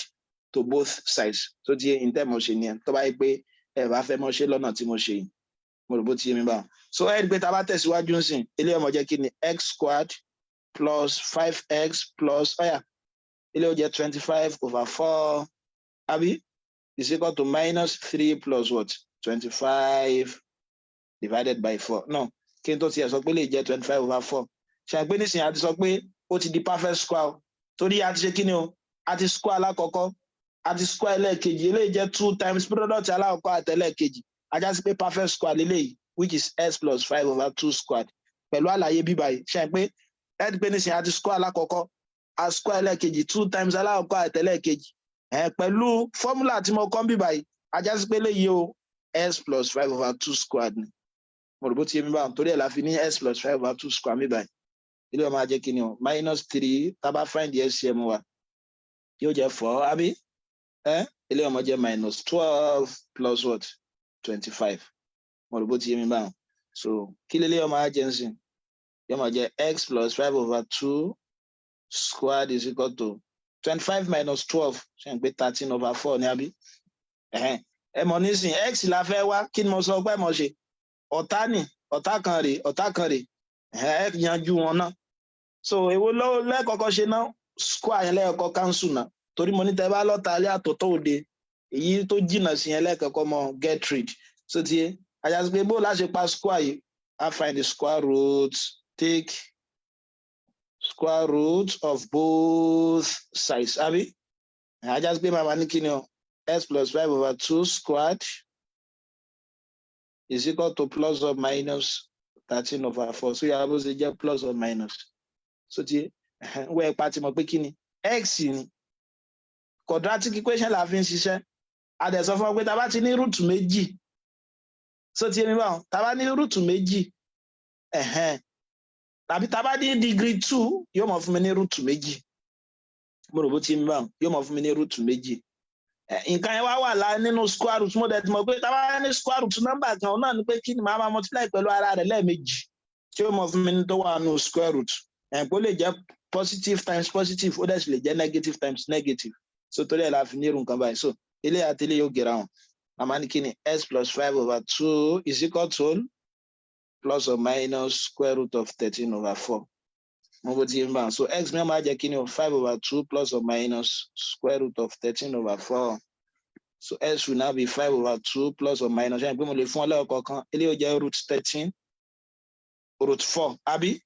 to both sides. So tiẹ̀ in tẹ́ mo ṣe nìyẹn. Tó bá yẹ pé ẹ bá fẹ́ mọ ṣe lọ́nà tí mo ṣe yìí, mo rò bó ti yé mi báwọn. So ẹ rí i pé tá a bá tẹ̀síwájú ń sìn, eléyìí ó máa jẹ́ kí ni? X squared plus five x plus, ọ̀yà, eléyìí ó jẹ́ 25 over 4, àbí? Is equal to minus three plus what? 25 divided by four. No, kí n tó tiẹ̀ sọ pé lè jẹ́ 25 over 4, ṣe àpé nísìnyí a ti sọ pé ó ti di perfect square, torí a ti ṣe kí ni o? A ti square alákọ̀ọ́kọ́, a ti square ẹlẹ́ẹ̀kejì. Eléyìí jẹ́ two times product alákọ̀ọ́kọ́ àti ẹlẹ́ẹ̀kejì. Á já sí pé perfect square leléyìí, which is x plus five over two squared. Pẹ̀lú àlàyé bíbá yìí, ṣe pé ẹ ti pé nísìnyí a ti square alákọ̀ọ́kọ́, a square ẹlẹ́ẹ̀kejì, two times alákọ̀ọ́kọ́ àti ẹlẹ́ẹ̀kejì ẹ pẹ̀lú formula tí mo kọ́ bíbá yìí, á já sí pé léyìí o, x plus five over two squared ni. Mo rò bó ti yé mi báwọn. Torí ẹ̀ la fi ní x plus five over two square mi báyìí. Eléyìí ó máa jẹ́ kí ni o? Minus three. Tá a bá find the LCM wa, yóò jẹ́ four, àbí? Ẹ eléyìí ó máa jẹ́ minus 12 plus what? 25. Mo rò bó ti yé mi báwọn. So kí leléyìí ó máa jẹ́ nsìn? Yóò máa jẹ́ x plus five over two squared is equal to 25 minus 12. Ṣe n pé 13 over 4 ní, àbí? Ẹ mọ̀ nísìn, x la fẹ́ wá. Kí ni mo sọ pé mo ṣe? Ọ̀tá ni, ọ̀tá kan rèé, ọ̀tá kan rèé. Ẹ yanjú wọn náà. So èwo ló lẹ́kọ̀ọ́kọ́ ṣe náà? Square yẹn lẹ́ẹ̀kọ́ cancel náà, torí mo ní tẹ́ bá lọ́ta alẹ́ àtọ̀tọ̀ òde, èyí tó jìnnà sí yẹn lẹ́ẹ̀kọ́kọ́ mọ get rid. So tiẹ̀ á já sí pé bó láṣẹ pa square yìí, I find the square root, take square root of both sides, àbí? Á já sí pé màmá ní kí ni o? X plus five over two squared is equal to plus or minus 13 over 4. So yàrá bó ṣe jẹ́ plus or minus. So ti wẹ́ ipa ti mọ̀ pé kí ni? X ni. Quadratic equation la fi ń ṣiṣẹ́. A dẹ̀ sọ fún ọ pé tá a bá ti ní root méjì, so ti èmi báwọn, tá a bá ní root méjì tàbí tá a bá ní degree two, yóò mọ̀ fún mi ní root méjì. Mo rò bó ti mi báwọn, yóò mọ̀ fún mi ní root méjì. Nǹkan yẹn wá wà lá nínú square root. Mo dẹ̀ ti mọ̀ pé tá a bá ní square root nọ́mbà kan, òun náà ni pé kí ni? Màá máa multiply pẹ̀lú ara rẹ̀ lẹ́ẹ̀mejì, tí ó mọ̀ fún mi ní tó wà nínú square root. Ẹ̀ pé ó lè jẹ́ positive times positive, ó dẹ̀ sì lè jẹ́ negative times negative. So torí ẹ̀ la fi ní irú nǹkan báyìí. So eléyìí àti eléyìí yóò gera wọn. Màmá ní kí ni? X plus five over two is equal to plus or minus square root of 13 over 4. Mo bó ti ń bá. So x mi máa jẹ́ kí ni o? Five over two plus or minus square root of 13 over 4. So x will now be five over two plus or minus, ṣe pé mo lè fún ọ lẹ́ọ̀kọ̀ọ̀kan? Eléyìí ó jẹ́ root 13 root four, àbí?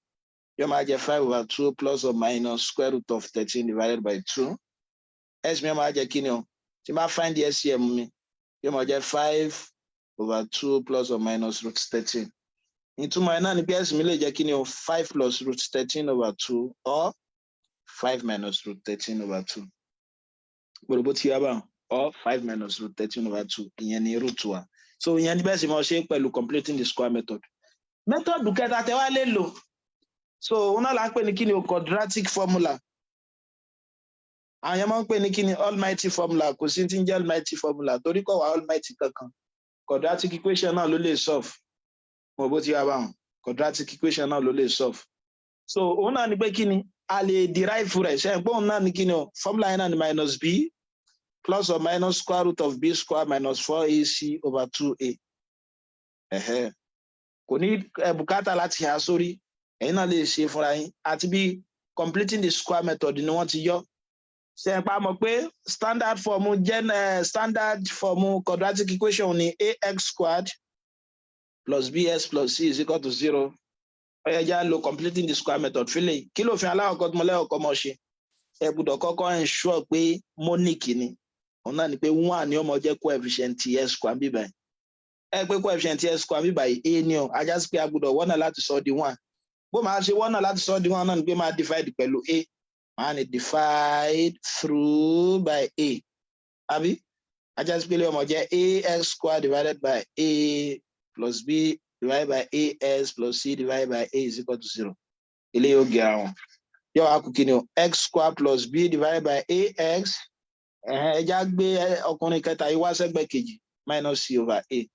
Yóò máa jẹ́ five over two plus or minus square root of 13 divided by two. X mi máa jẹ́ kí ni o? Tí n bá find the LCM mi, yóò máa jẹ́ five over two plus or minus root 13. Ìtumọ̀ ẹ̀ náà ni pé x mi lè jẹ́ kí ni o? Five plus root 13 over two or five minus root 13 over two. Gbọ́dọ̀ bó ti yá báwọn, or five minus root 13 over two. Ìyẹn ni root wa. So ìyẹn ní bẹ́ẹ̀ sì máa ṣe pẹ̀lú completing the square method. Method kẹta tẹ wá lè lò, so òun náà là ń pè ní kí ni o? Quadratic formula. Àwọn yẹn máa ń pè ní kí ni? Almighty formula. Kò sí tí ń jẹ́ almighty formula, torí kò wá almighty kankan. Quadratic equation náà ló lè solve. Mo bó ti yá báwọn, quadratic equation náà ló lè solve. So òun náà ni pé kí ni a lè derive rẹ̀? Ṣe é pé òun náà ni kí ni o? Formula yẹn náà ni minus b plus or minus square root of b square minus four ac over two a. Kò ní bùkátà láti há sórí, ẹ̀yin náà lè ṣe fúnra yín. Àti bí completing the square method ni wọ́n ti yọ. Ṣe é pa mọ̀ pé standard form jẹ́ standard form quadratic equation ni ax squared plus bx plus c is equal to zero. Ó yẹ já lo completing the square method fílẹ̀. Kí ló fi aláwọ̀kọ́ tí mo lẹ́wọ̀kọ́ mọ̀ ṣe? Ẹ gbọ́dọ̀ kọ́kọ́ ensure pé monic ni. Òun náà ni pé one ni ó mọ jẹ́ coefficient x square bíbá yìí. Ẹ pé coefficient x square bíbá yìí, a ní o. Á já sí pé a gbọ́dọ̀ wọ́nà láti sọ di one. Bó máa ṣe wọ́nà láti sọ di one náà ni pé máa divide pẹ̀lú a. Máa ní divide through by a, àbí? Á já sí pé ilé ọmọ jẹ́ ax square divided by a plus b divided by ax plus c divided by a is equal to zero. Ilé yóò gé àwọn yóò wá kú. Kí ni o? X square plus b divided by ax. Ẹ já gbé ọkùnrin kẹta yìí wá sẹ́gbẹ̀ẹ́ kejì, minus c over a.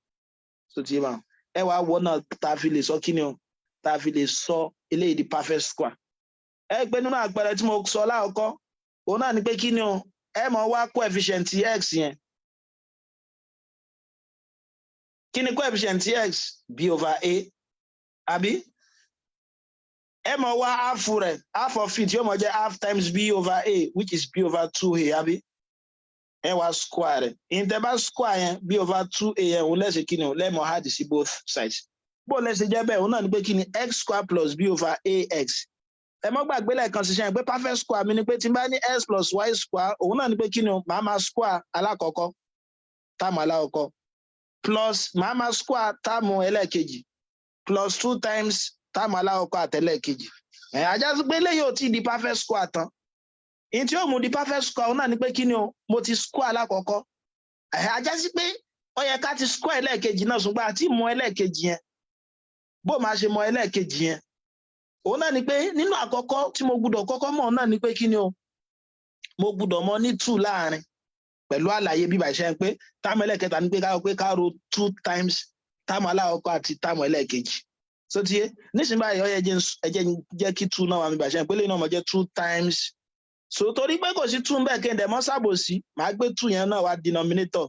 So ti máa ẹ wá wọ náà tá a fi lè sọ, kí ni o, tá a fi lè sọ eléyìí di perfect square. Ẹ pé nínú àpẹẹrẹ tí mo sọ láàkọ́, òun náà ni pé, kí ni o, ẹ mọ̀ wá coefficient x yẹn. Kí ni coefficient x? B over a, àbí? Ẹ mọ̀ wá half rẹ̀. Half of it yóò mọ̀ jẹ́ half times b over a, which is b over 2a, àbí? Ẹ wá square rẹ̀. Ìtẹ́ bá square yẹn, b over 2a yẹn, òun lẹ́sẹ̀, kí ni o, lẹ́mọ̀ add sí both sides. Bó lẹ́sẹ̀ jẹ́ bẹ́ẹ̀, òun náà ni pé, kí ni, x square plus b over ax. Ẹ mọ́ gbàgbé lẹ́ẹ̀kan ṣiṣẹ́ pé perfect square mi ni pé tí n bá ní x plus y square, òun náà ni pé, kí ni o, màá máa square alákọ̀ọ́kọ́, term alákọ̀ọ́kọ́, plus màá máa square term ẹlẹ́ẹ̀kejì, plus two times term alákọ̀ọ́kọ́ àtẹlẹ́ẹ̀kejì. Ẹ̀ á já sí pé eléyìí ò tí ì di perfect square tán. Ìyẹn tí yóò mú di perfect square, òun náà ni pé, kí ni o, mo ti square alákọ̀ọ́kọ́. Ẹ̀ á já sí pé ó yẹ ká ti square ẹlẹ́ẹ̀kejì náà, ṣùgbọ́n àti mọ ẹlẹ́ẹ̀kejì yẹn. Bó máa ṣe mọ ẹlẹ́ẹ̀kejì yẹn, òun náà ni pé nínú àkọ́kọ́ tí mo gbúdọ̀ kọ́kọ́ mọ̀ náà ni pé, kí ni o, mo gbúdọ̀ mọ ní two láàrin pẹ̀lú àlàyé bíbà iṣẹ́ pé term ẹlẹ́ẹ̀kẹta ni pé ká ro two times term alákọ̀ọ́kọ́ àti term ẹlẹ́ẹ̀kejì. So ti yé nísìnyí báyìí, ó yẹ ẹ jẹ́ jẹ́ kí two náà wà mí bàṣẹ́ pé lẹ́yìn náà mo jẹ́ two times. So torí pé kò sí two bẹ́ẹ̀, kí n dẹ̀ mọ́ sábòsí, màá gbé two yẹn náà wá denominator.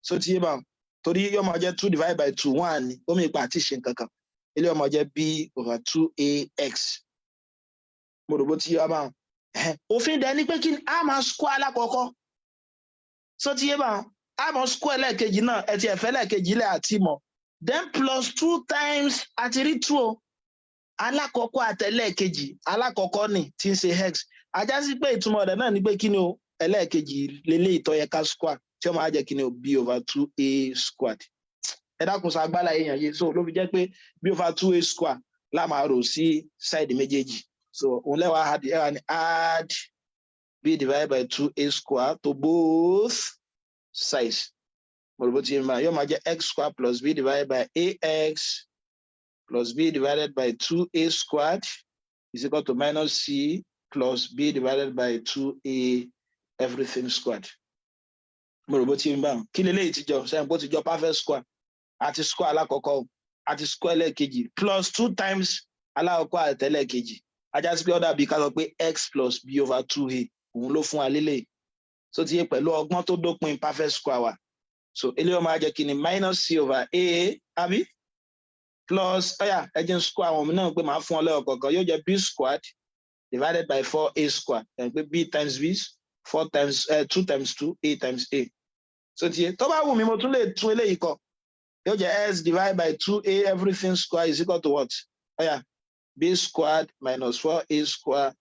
So ti yé báwọn, torí yóò máa jẹ́ two divided by two, one ni ó mi pa àti ṣe nǹkan kan. Ilé ọmọ jẹ́ b over two ax. Mo rò bó ti yé wa báwọn. Òfin dẹ̀ ni pé kí a máa square alákọ̀ọ́kọ́. So ti yé báwọn, a máa square lẹ́ẹ̀kejì náà. Ẹ ti ẹ̀fẹ́ lẹ́ẹ̀kejì lẹ̀ àti mọ̀, then plus two times àti rí two o, alákọ̀ọ́kọ́ àtẹlẹ́ẹ̀kejì. Alákọ̀ọ́kọ́ ni tí ń ṣe x. Á já sí pé ìtumọ̀ rẹ̀ náà ni pé, kí ni o, ẹlẹ́ẹ̀kejì lélẹ́ ìtọ́ yẹ ká square, tí ó máa jẹ́, kí ni o, b over two a squared. Ẹ dákun, sọ agbára èèyàn yìí. So ló fi jẹ́ pé b over two a square la máa rò sí side méjèèjì. So òun lẹ́wàá add. Ẹ wà ní add b divided by two a square to both sides. Mo rò bó ti yé mi. Yóò máa jẹ́ x square plus b divided by ax plus b divided by two a squared is equal to minus c plus b divided by two a everything squared. Mo rò bó ti yé mi báwọn. Kí leléyìí ti jọ sẹ́yìn? Bó ti jọ perfect square: àti square alákọ̀ọ́kọ́ àti square ẹlẹ́ẹ̀kejì plus two times alákọ̀ọ́kọ́ àti ẹlẹ́ẹ̀kejì. Á já sí pé ó dàbí ká sọ pé x plus b over two a, òun ló fún wa lélẹ̀. So ti yé pẹ̀lú ọgbọ́n tó dópin perfect square wa. So eléyìí máa jẹ́ kí ni? Minus c over a, àbí? Plus, ọ̀yà, ẹ jẹ́ n square àwọn náà pé màá fún ọ lẹ́yọ̀ kọ̀ọ̀kan. Yóò jẹ́ b squared divided by four a square. Ẹ̀ pé b times b, four times two times two, a times a. So ti yé, tó bá wù mí, mo tún lè tún eléyìí kọ. Yóò jẹ́ x divided by two a everything square is equal to what? Ọ̀yà, b squared minus four a square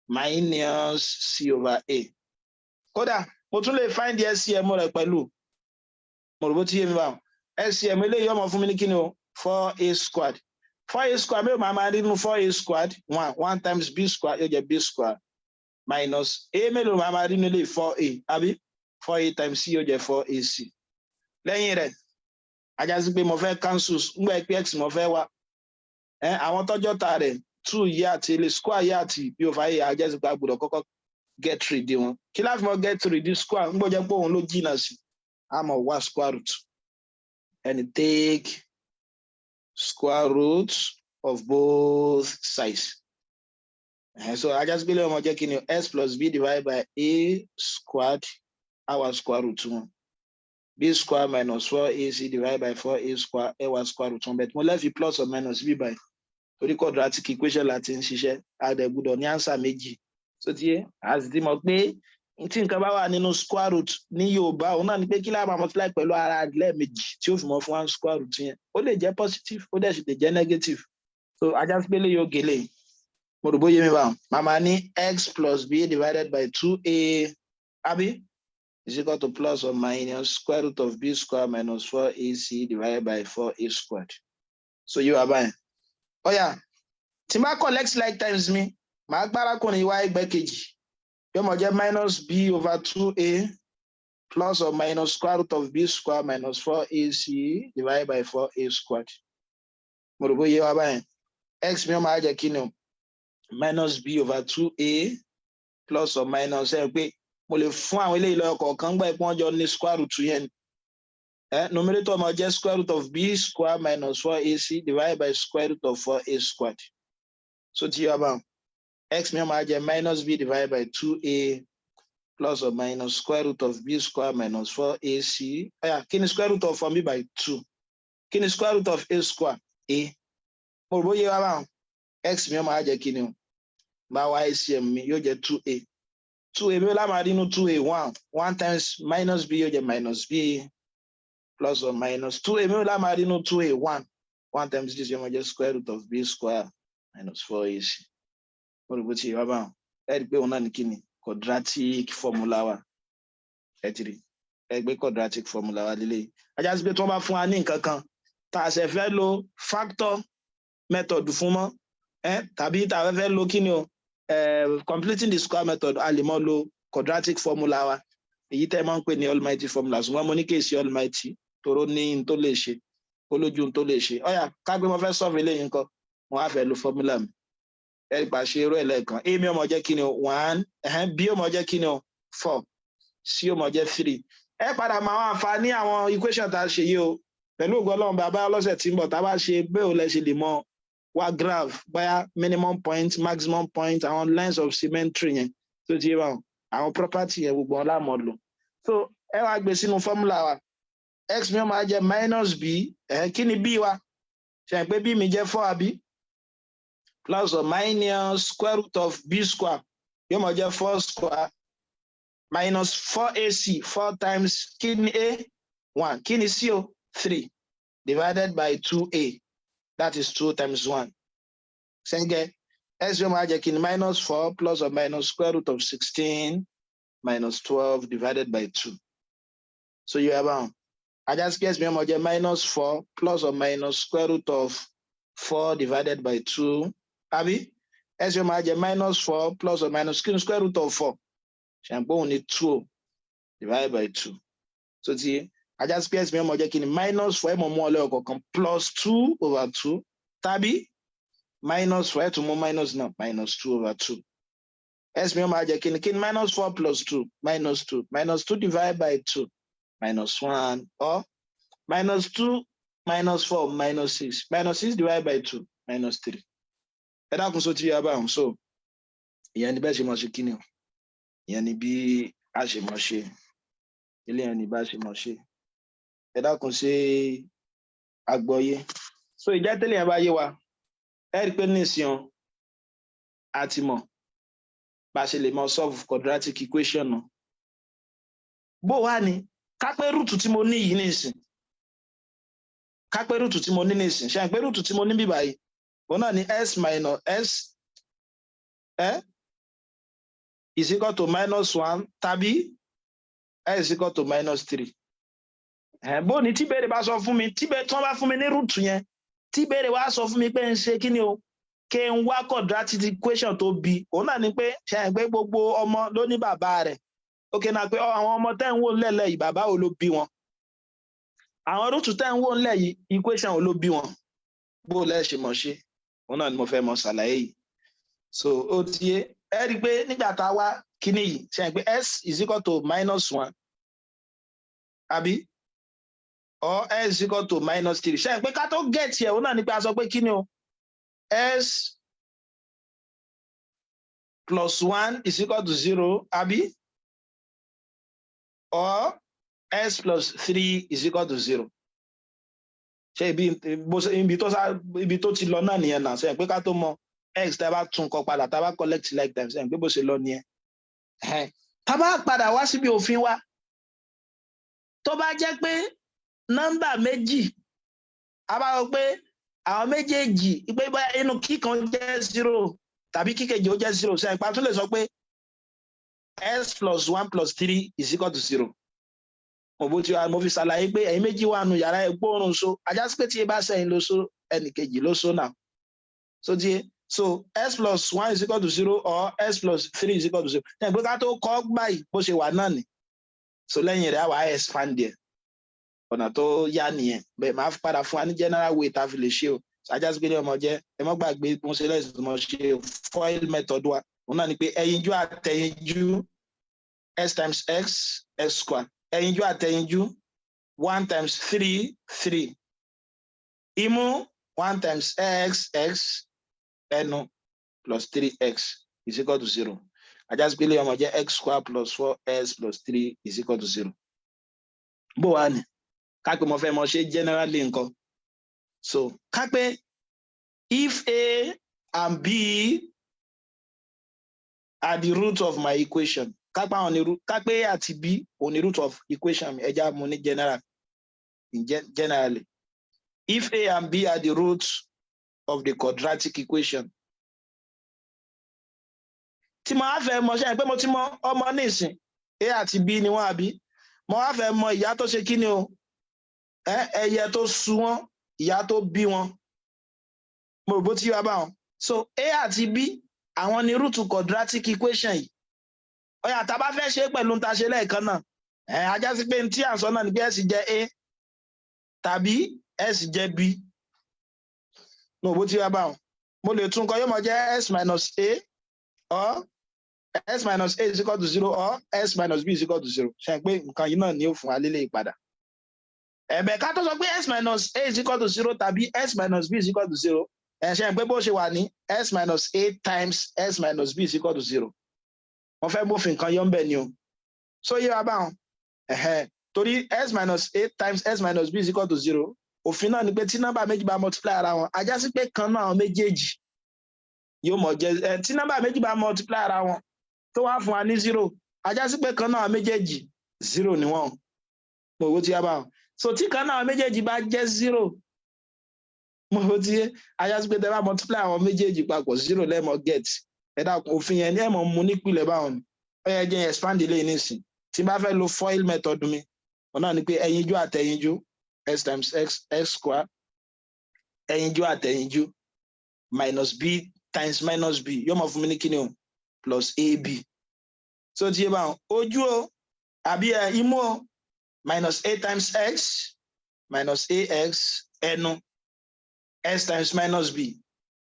minus c over a. Kódà mo tún lè find the LCM rẹ̀ pẹ̀lú. Mo rò bó ti yé mi báwọn. LCM eléyìí ọmọ fún mi ní kíni o? Four a squared. Four a square mi ò máa rí nínú four a squared? One. One times b square yóò jẹ́ b square minus a. Mélòó máa rí nínú eléyìí? Four a, àbí? Four a times c yóò jẹ́ four a c. Lẹ́yìn rẹ̀, á já sí pé mo fẹ́ cancel ngbà pé x mo fẹ́ wá ẹ. Àwọn tọ́jọ́ ta rẹ̀, two yìí àti ilé square yìí àti b over a, á já sí pé a gbọ́dọ̀ kọ́kọ́ get rid wọn. Kí láti mọ get rid square ń gbọ́dọ̀ pé òun ló jìnnà sí? A mọ̀ wá square root and take square root of both sides. So á já sí pé lè ọmọ jẹ́ kí ni? X plus b divided by a squared, our square root wọn. B square minus four ac divided by four a square, ẹ wá square root one, but mo lè fi plus or minus bí báyìí torí quadratic equation láti ń ṣiṣẹ́. A dẹ̀ gbọ́dọ̀ ní answer méjì. So ti yé, a sì ti mọ̀ pé tí nǹkan bá wà nínú square root ní Yorùbá, òun náà ni pé kí láà máa multiply pẹ̀lú ara lẹ́ẹ̀mejì tí ó fi mọ́ fún one square root yẹn. Ó lè jẹ́ positive, ó dẹ̀ sì lè jẹ́ negative. So ajá sí pé lè yóò gélé. Mo rò bóyá mi bá màmá ní x plus b divided by two a, àbí, is equal to plus or minus square root of b square minus four ac divided by four a squared. So yóò wá báyìí. Ó yá, tí n bá collect like terms mi, màá gbárakùnrin wá ẹgbẹ́ kejì, yóò mọ̀ jẹ́ minus b over two a plus or minus square root of b square minus four ac divided by four a squared. Mo rò bóyá wá báyìí. X mi ó máa jẹ́ kí ni o? Minus b over two a plus or minus, ẹ pé mo lè fún àwọn eléyìí lọ́yọ̀ kọ̀ọ̀kan gbà pé wọ́n jọ ní square root yẹn. Ẹ numerator máa jẹ́ square root of b square minus four ac divided by square root of four a squared. So ti yọ báwọn, x mi ó máa jẹ́ minus b divided by two a plus or minus square root of b square minus four ac. Ó yá, kí ni square root of four b by two? Kí ni square root of a square? A. Mo rò bóyá wá báwọn. X mi ó máa jẹ́ kí ni o? Bá wá LCM mi, yóò jẹ́ two a. Two a bí ó lámàá nínú two a? One. One times minus b yóò jẹ́ minus b plus or minus two a bí ó lámàá nínú two a? One. One times this yóò máa jẹ́ square root of b square minus four ac. Mo rò bó ti yé wá báwọn. Ẹ rí i pé òun náà ní kí ni quadratic formula wa. Ẹ ti rí ẹ gbé quadratic formula wa lélẹ́yìí. Ajá sí pé tí wọ́n bá fún wa ní nǹkan kan tá a ṣe fẹ́ lo factor method fún mọ́ ẹ, tàbí tá a fẹ́ lo kí ni o, completing the square method, a lè mọ́ lo quadratic formula wa, èyí tẹ́ ẹ máa ń pè ní almighty formula. Ṣùgbọ́n mo ní kí èsì almighty toró ní n tó lè ṣe, ó lójú n tó lè ṣe. Ó yá, ká pé mo fẹ́ solve eléyìí nǹkan, mo wá fẹ́ lo formula mi. Ẹ rí pa ṣe irú ẹ̀ lẹ́ẹ̀kan. A mi ó máa jẹ́ kí ni o? One. B ó máa jẹ́ kí ni o? Four. C ó máa jẹ́ three. Ẹ padà máa wá àǹfààní àwọn equation tá a ṣe yìí o, pẹ̀lú ògo Ọlọ́run. Bàbá, ọlọ́sẹ̀ tí ń bọ̀, tá a bá ṣe bẹ́ẹ̀, ò lẹ ṣe lè mọ wá graph, bóyá minimum point, maximum point, àwọn lines of symmetry yẹn tó ti yé báwọn, àwọn property yẹn, gbogbo wọn láàmú lò. So ẹ wá gbé sínú formula wa. X mi ó máa jẹ́ minus b. Ẹ kí ni b wa? Ṣe pé b mi jẹ́ four, àbí? Plus or minus square root of b square yóò máa jẹ́ four square minus four ac, four times kí ni a? One. Kí ni c o? Three. Divided by two a, that is two times one. Sẹ́ńgẹ́, x yóò máa jẹ́ kí ni? Minus four plus or minus square root of 16 minus 12 divided by two. So you have ajá sí x mi yóò máa jẹ́ minus four plus or minus square root of four divided by two, àbí? X yóò máa jẹ́ minus four plus or minus kí ni square root of four? Ṣàǹpọ̀ òun ni two divided by two. So ti ajá sí x mi yóò máa jẹ́ kí ni? Minus four, ẹ̀ mọ̀ mú ọ lẹ́yọ̀ kọ̀ọ̀kan, plus two over two, tàbí minus four, ẹ̀ tún mú minus náà, minus two over two. X mi yóò máa jẹ́ kí ni? Kí ni minus four plus two? Minus two. Minus two divided by two, minus one, or minus two minus four, minus six. Minus six divided by two, minus three. Ẹ dákun, so ti yá báwọn? So ìyẹn ni bẹ́ẹ̀ ṣe máa ṣe kí ni o, ìyẹn ni bí a ṣe máa ṣe ilé yẹn ni bá ṣe máa ṣe. Ẹ dákun, ṣe àgbọ́yé? So ìjẹ́ tẹ́lẹ̀ yẹn bá yé wa, ẹ rí i pé nísìnyàn a ti mọ̀ bá a ṣe lè mọ solve quadratic equation náà. Bó wá ní ká pé root tí mo ní yìí nísìn, ká pé root tí mo ní nísìn, ṣe pé root tí mo ní bíbá yìí, òun náà ní x minus x is equal to minus one tàbí x is equal to minus three. Bó ní tí béèrè bá sọ fún mi, tí wọ́n bá fún mi ní root yẹn, tí béèrè wá sọ fún mi pé ń ṣe kí ni o, kí n wá quadratic equation tó bí, òun náà ni pé ṣe é pé gbogbo ọmọ ló ní bàbá rẹ̀. Ok, náà pé àwọn ọmọ tẹ́ ń wò ńlẹ̀lẹ̀ yìí, bàbá wo ló bí wọn? Àwọn root tẹ́ ń wò ńlẹ̀ yìí, equation wo ló bí wọn? Bó lẹ́ ṣe mọ̀ ṣe, òun náà ni mo fẹ́ mọ̀ ṣàlàyé yìí. So ó ti yé. Ẹ rí i pé nígbà tá a wá kíní yìí, ṣe é pé x is equal to minus one, àbí, or x is equal to minus three? Ṣe é pé ká tó get yẹ, òun náà ni pé a sọ pé kíni o, x plus one is equal to zero, àbí, or X plus three is equal to zero. Ṣé ibi tó ti lọ náà nìyẹn náà? Ṣe pé ká tó mọ x, tá a bá tún kọ padà, tá a bá collect like terms, ṣe pé bó ṣe lọ nìyẹn? Tá a bá padà wá síbi òfin wa, tó bá jẹ́ pé nọ́mbà méjì, a bá rò pé àwọn méjèèjì pé bóyá inú kíkan jẹ́ zero tàbí kíkejì ó jẹ́ zero, ṣe ìpa tún lè sọ pé x plus one plus three is equal to zero. Mo bó ti wá, mo fi ṣàlàyé pé ẹ̀yin méjì wà nù yàrá, ẹ̀ gbóòórùn so ajá sí pé tí ẹ bá sẹ́yìn ló so, ẹnì kejì ló so náà. So tí so x plus one is equal to zero or x plus three is equal to zero, ẹ̀ pé ká tó kọ́ báyìí, bó ṣe wà náà ni. So lẹ́yìn rẹ̀, á wà á expand ẹ̀. Ọ̀nà tó yá nìyẹn. Bẹ́ẹ̀ máa fi padà fún wa ní general way tá a fi lè ṣe o. Ajá sí pé ní ọmọ jẹ́, ẹ mọ́ gbàgbé mo ṣe lẹ́sìn tó mọ̀ ṣe FOIL method wa. Òun náà ni pé ẹyinjú àtẹyinjú, x times x, x square. Ẹyinjú àtẹyinjú, one times three, three. Imú, one times x, x. Ẹnu, plus three x is equal to zero. Ajá sí pé ilé ọmọ jẹ́ x square plus four x plus three is equal to zero. Bó wà ní ká pé mo fẹ́ mọ ṣe generally nǹkan, so ká pé if A and B are the root of my equation, ká pé àwọn ní root, ká pé A àti B òun ní root of equation mi, ẹ jẹ́ á mú ní general, in generally, if A and B are the roots of the quadratic equation, tí mo á fẹ́ mọ, ṣe pé mo ti mọ ọmọ nísìn, A àti B ni wọ́n, àbí? Mo wá fẹ́ mọ ìyá tó ṣe kí ni o, ẹyẹ tó su wọn, ìyá tó bí wọn. Mo rò bó ti wá bá wọn. So A àti B, àwọn ni root quadratic equation yìí. Ó yá, tá a bá fẹ́ ṣe é pẹ̀lú ń ta ṣe lẹ́ẹ̀kan náà, ajá sí pé tí à ń sọ náà ni pé x jẹ́ A tàbí x jẹ́ B. Mo rò bó ti wá bá wọn. Mo lè tún kọ, yóò mọ jẹ́ x minus A or x minus A is equal to zero or x minus B is equal to zero. Ṣe pé nǹkan yìí náà ni ó fún wa lélẹ̀ ìpadà ẹ̀bẹ̀? Ká tó sọ pé x minus A is equal to zero tàbí x minus B is equal to zero, ẹ̀ ṣe pé bó ṣe wà ní x minus A times x minus B is equal to zero, wọ́n fẹ́ mófin nǹkan yọ ń bẹ̀ ni o. So yé wa báwọn? Ẹ̀hẹ́n, torí x minus A times x minus B is equal to zero, òfin náà ni pé tí nọ́mbà méjì bá multiply ara wọn, ajá sí pé kan náà àwọn méjèèjì yóò mọ̀ jẹ́ ẹ. Tí nọ́mbà méjì bá multiply ara wọn tó wá fún wa ní zero, ajá sí pé kan náà àwọn méjèèjì, zero ni wọ́n. Mo wo ti yá báwọn. So tí kan náà àwọn méjèèjì bá jẹ́ zero, mo wo ti yé, ajá sí pé tẹ́ bá multiply àwọn méjèèjì papọ̀, zero lẹ́mọ̀ get. Ẹ dákun, òfin yẹn ní ẹ̀ mọ̀ mú nípìnlẹ̀ báwọn ni. Ó yẹ jẹ́ expand ilé nísìn. Tí n bá fẹ́ lo FOIL method mi, ọ̀nà náà ni pé ẹyinjú àtẹyinjú, x times x, x square. Ẹyinjú àtẹyinjú, minus b times minus b, yóò mọ̀ fún mi ní kíni o? Plus ab. So ti yé báwọn? Ojú o, àbí ẹ imú o, minus a times x, minus ax. Ẹnu, x times minus b,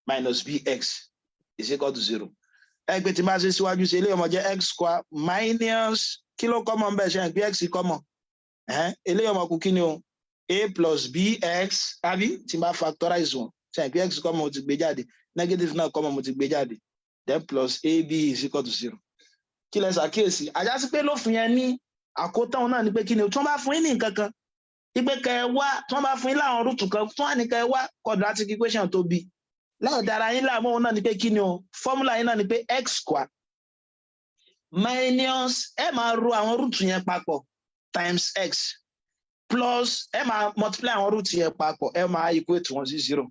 minus bx is equal to zero. Ẹ pé tí n bá ṣe síwájú sí, eléyìí ọmọ jẹ́ x square minus, kí ló common bẹ́ẹ̀? Ṣe é pé x common? Eléyìí ọmọ kù kí ni o? A plus bx, àbí? Tí n bá factorize wọn, ṣe é pé x common, mo ti gbé jáde. Negative náà common, mo ti gbé jáde. Then plus ab is equal to zero. Kí lẹ ṣàkíyèsí? Àjásí pé lófin yẹn ní àkótán náà ni pé kí ni o? Tí wọ́n bá fún yín ní nǹkan kan ipe kẹ ẹ wá, tí wọ́n bá fún yín láwọn root kan, tí wọ́n á ní kẹ ẹ wá quadratic equation tó bí, láì dára yín láàmú, òun náà ni pé kí ni o? Formula yín náà ni pé x square minus, ẹ máa ro àwọn root yẹn papọ̀, times x, plus, ẹ máa multiply àwọn root yẹn papọ̀, ẹ máa equate wọn sí zero.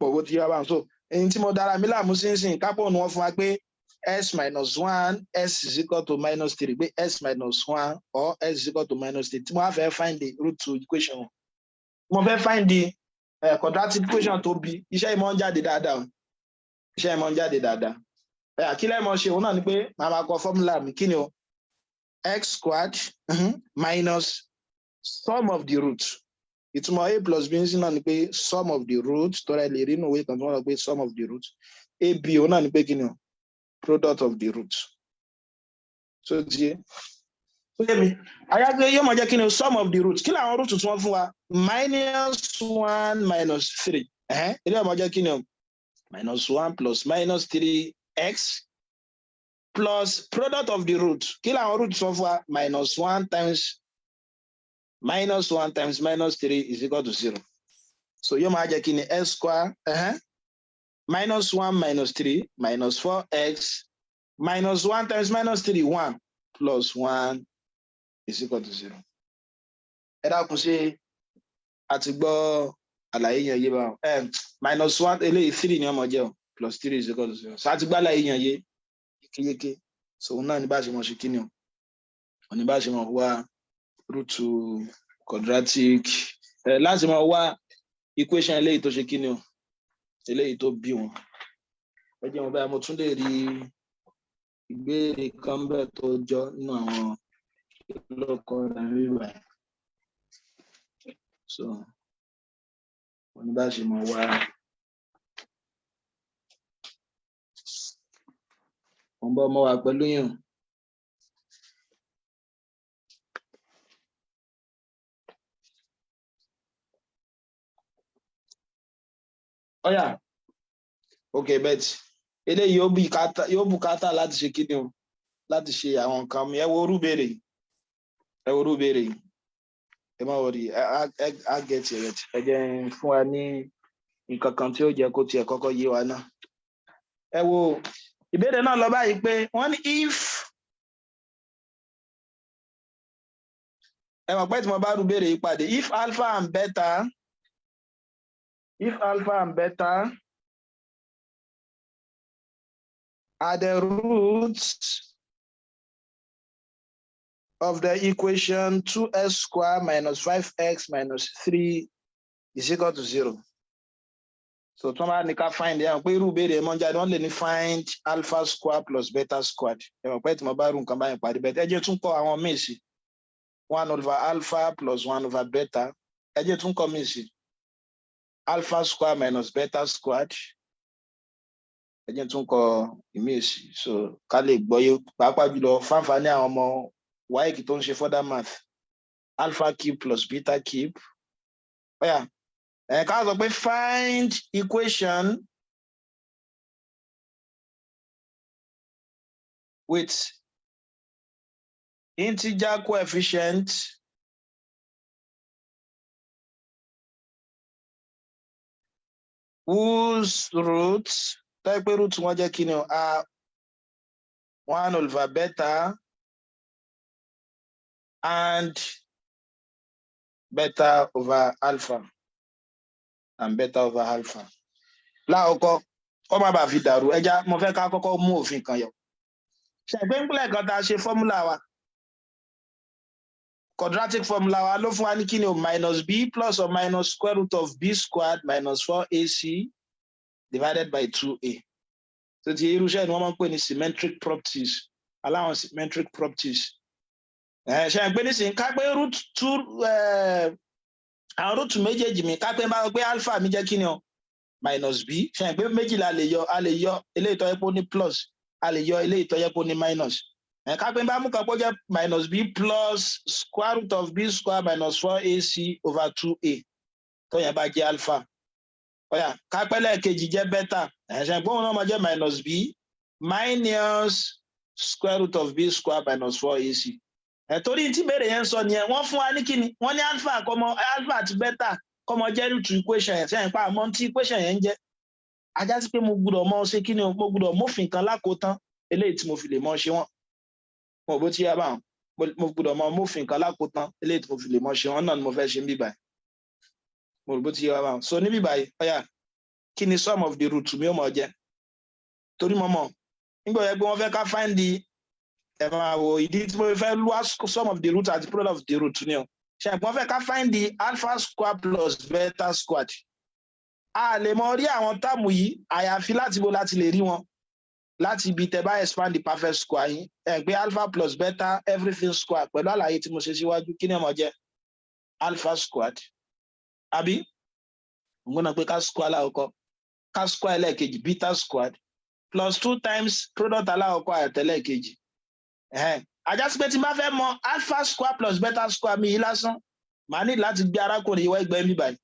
Pọ̀ bó ti yá báwọn. So èyí tí mo dára mi láàmú sínsìn, kápò ni wọ́n fún wa pé x minus one, x is equal to minus three, pé x minus one or x is equal to minus three, tí mo wá fẹ́ find the root to equation, mo fẹ́ find the quadratic equation tó bí, iṣẹ́ ìmọ̀ ń jáde dáadáa o, iṣẹ́ ìmọ̀ ń jáde dáadáa. Ẹ àkílẹ̀ mọ̀ ṣe, òun náà ni pé màá máa kọ formula mi. Kí ni o? X squared minus sum of the root. Ìtumọ̀ a plus b sí náà ni pé sum of the root, tọ́ra ẹ lè rí inú ìwé kan tí wọ́n sọ pé sum of the root. Ab, òun náà ni pé kí ni o? Product of the root. So ti yé? So yé mi? Àyàgbé yóò máa jẹ́ kí ni o? Sum of the root. Kí làwọn root tí wọ́n fún wa? Minus one, minus three. Ilé ọmọ jẹ́ kí ni o? Minus one plus minus three x plus product of the root. Kí làwọn root tí wọ́n fún wa? Minus one times Minus one times minus three is equal to zero. So yóò máa jẹ́ kí ni? X square minus one minus three minus four x minus one times minus three, one, plus one is equal to zero. Ẹ dákun, ṣe a ti gbọ́ àlàyé yẹn yé báwọn? Minus one, eléyìí three ni ọmọ jẹ́ o, plus three is equal to zero. So a ti gbọ́ àlàyé yẹn yé yékéyéké. So òun náà ní bá ṣe mọ̀ ṣe kí ni o, òun ní bá ṣe mọ̀ wá root quadratic láti mọ̀ wá equation eléyìí tó ṣe kí ni o, eléyìí tó bí wọn. Ẹ jẹ́ wọn báyìí, mo tún lè rí ìbéèrè kan bẹ́ẹ̀ tó jọ nínú àwọn lọ́kọ̀ rẹ̀ rí báyìí. So òun ní bá ṣe mọ̀ wá. Mo ń bọ́ ọmọ wa pẹ̀lú yín o. Ọ̀yà, ok, bet eléyìí yóò bùkátà láti ṣe kíni o, láti ṣe àwọn nǹkan mi. Ẹ wo orú béèrè yìí, ẹ wo orú béèrè yìí. Ẹ má worry, á get it. Ẹ jẹ́ n fún wa ní nǹkan kan tí ó jẹ́ kó tiẹ̀ kọ́kọ́ yé wa náà. Ẹ wo ìbéèrè náà lọ báyìí pé wọ́n ní if, ẹ mọ̀ pé tí mo bá rú béèrè yìí pàdé, if alpha and beta are the roots of the equation 2x square minus 5x minus 3 is equal to 0. So tí wọ́n bá ní ká find, ẹ mọ̀ pé irú ìbéèrè ẹ̀ mọ́ jáde, wọ́n lè ní find alpha square plus beta squared. Ẹ mọ̀ pé tí mo bá rú nǹkan báyìí pàdé bẹ́ẹ̀, ẹ jẹ́ tún kọ àwọn míì sí: one over alpha plus one over beta. Ẹ jẹ́ tún kọ míì sí: alpha square minus beta squared. Ẹ jẹ́ tún kọ ìmíì sí, so ká lè gbọ́yé, pàápàá jùlọ fáǹfààní àwọn ọmọ WAEC tó ń ṣe further math: alpha cube plus beta cube. Ó yá, ẹ ká sọ pé find equation with integer coefficient whose roots, tó pé root wọn jẹ́ kí ni o, are one over beta and beta over alpha and beta over alpha. Láàkọ́kọ́, kó má bàa fi dàrú ẹja, mo fẹ́ ká kọ́kọ́ mú òfin kan yọ. Ṣẹ̀gbẹ́ ńpìlẹ̀ kan tá a ṣe formula wa, quadratic formula wa ló fún wa ní kí ni o? Minus b plus or minus square root of b squared minus 4ac divided by 2a. Tó ti irúṣẹ́ ni wọ́n máa ń pè ní symmetric properties, aláwọn symmetric properties. Ẹ ṣe ń pè nísìnyí, ká pé root two, àwọn root méjèèjì mi, ká pé bá pé alpha mi jẹ́ kí ni o? Minus b. Ṣe ń pé méjìlá lè yọ? A lè yọ eléyìí tó yẹ pé ó ní plus, a lè yọ eléyìí tó yẹ pé ó ní minus. Ẹ ká pé bá mú kan pé ó jẹ́ minus b plus square root of b square minus 4ac over 2a, tó yẹn bá jẹ́ alpha. Ó yá, ká pé lẹ́ẹ̀kejì jẹ́ beta. Ẹ ṣe ń pé òun náà máa jẹ́ minus b minus square root of b square minus 4ac. Ẹ torí tí béèrè yẹn ń sọ nìyẹn, wọ́n fún wa ní kíni? Wọ́n ní alpha kọ́mọ, alpha àti beta kọ́mọ jẹ́ root equation yẹn. Sẹ́yìn pa àmọ́ tí equation yẹn ń jẹ́ ajá sí pé mo gbọ́dọ̀ mọ ṣe kíni o, mo gbọ́dọ̀ mófin kan lákòótán eléyìí tí mo fi lè mọ ṣe wọ́n. Mo bó ti yá báwọn, mo gbọ́dọ̀ mọ mófin kan lákòótán eléyìí tí mo fi lè mọ ṣe wọ́n náà ni mo fẹ́ ṣe ń bíbáyìí. Mo rò bó ti yá báwọn. So ní bíbáyìí, ó yá, kí ni sum of the root mi ó mọ jẹ́? Torí mo mọ̀ nígbà yẹn pé wọ́n fẹ́ ká find the, ẹ máa wo ìdí tí mo fẹ́ wá sum of the root àti product of the root ni o. Ṣe wọ́n fẹ́ ká find the alpha square plus beta squared. A lè mọ rí àwọn term yìí àyàfi láti bo láti lè rí wọn, láti ibi tẹ́ bá expand the perfect square yín. Ẹ pé alpha plus beta everything square, pẹ̀lú àlàyé tí mo ṣe síwájú, kí ni ó máa jẹ́? Alpha squared, àbí? Òun náà pé ká square alákọ̀ọ́kọ́, ká square ẹlẹ́ẹ̀kejì, beta squared plus two times product alákọ̀ọ́kọ́ àtẹlẹ́ẹ̀kejì. Ajá sí pé tí n bá fẹ́ mọ alpha square plus beta square mi yìí lásán, màá ní láti gbé arákùnrin ìwọ ẹgbẹ́ mi báyìí.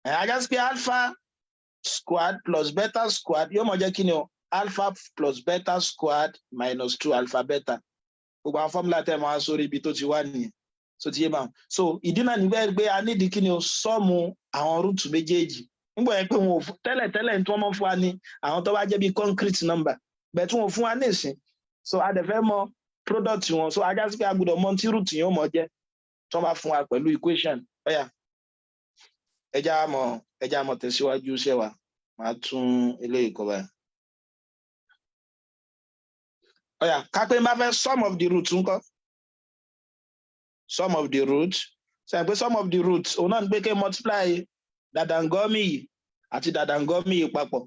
Ajá sí pé alpha squared plus beta squared yóò mọ jẹ́ kí ni o? Alpha plus beta squared minus two alpha beta. Gbogbo àwọn formula tẹ́ máa sórí ibi tó ti wá nìyẹn. So ti yé báwọn. So ìdí náà nígbà pé a nídìí kí ni o? Sum àwọn root méjèèjì. Nígbà yẹn pé wọn ò tẹ́lẹ̀ tẹ́lẹ̀ tí wọ́n mọ̀ fún wa ní àwọn tó bá jẹ́ bí concrete number bẹ́ẹ̀ tí wọ́n fún wa ní ìsìn. So a dẹ̀ fẹ́ mọ product wọn, so a já sí pé a gbọ́dọ̀ mọ tí root yẹn ó mọ jẹ́ tí wọ́n bá fún wa pẹ̀lú equation. Ọ̀yà, ẹja mọ̀ tẹ̀síwájú iṣẹ́ wa. Màá tún eléyìí kọ báyìí. Ọ̀yà, ká pé n bá fẹ́ sum of the root ńkọ́? Sum of the root, sẹ́yìn pé sum of the root, òun náà ń gbé ké multiply dàdàngọ́mì yìí àti dàdàngọ́mì yìí papọ̀.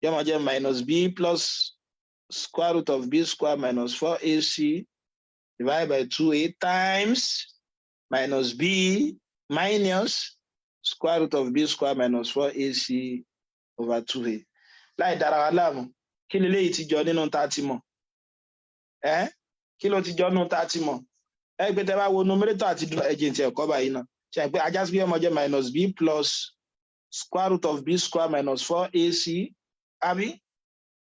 Yóò máa jẹ́ minus b plus square root of b square minus 4ac divided by 2a times minus b minus square root of b square minus 4ac over 2a. Láì dára wa láàmú, kí ni eléyìí ti jọ nínú tá a ti mọ̀? Ẹ́, kí ló ti jọ nínú tá a ti mọ̀? Ẹ pé tẹ bá wo numerator àti ẹjẹ tí ẹ̀kọ́ báyìí náà ṣe pé ajá sí pé ọmọ jẹ́ minus b plus square root of b square minus 4ac, àbí,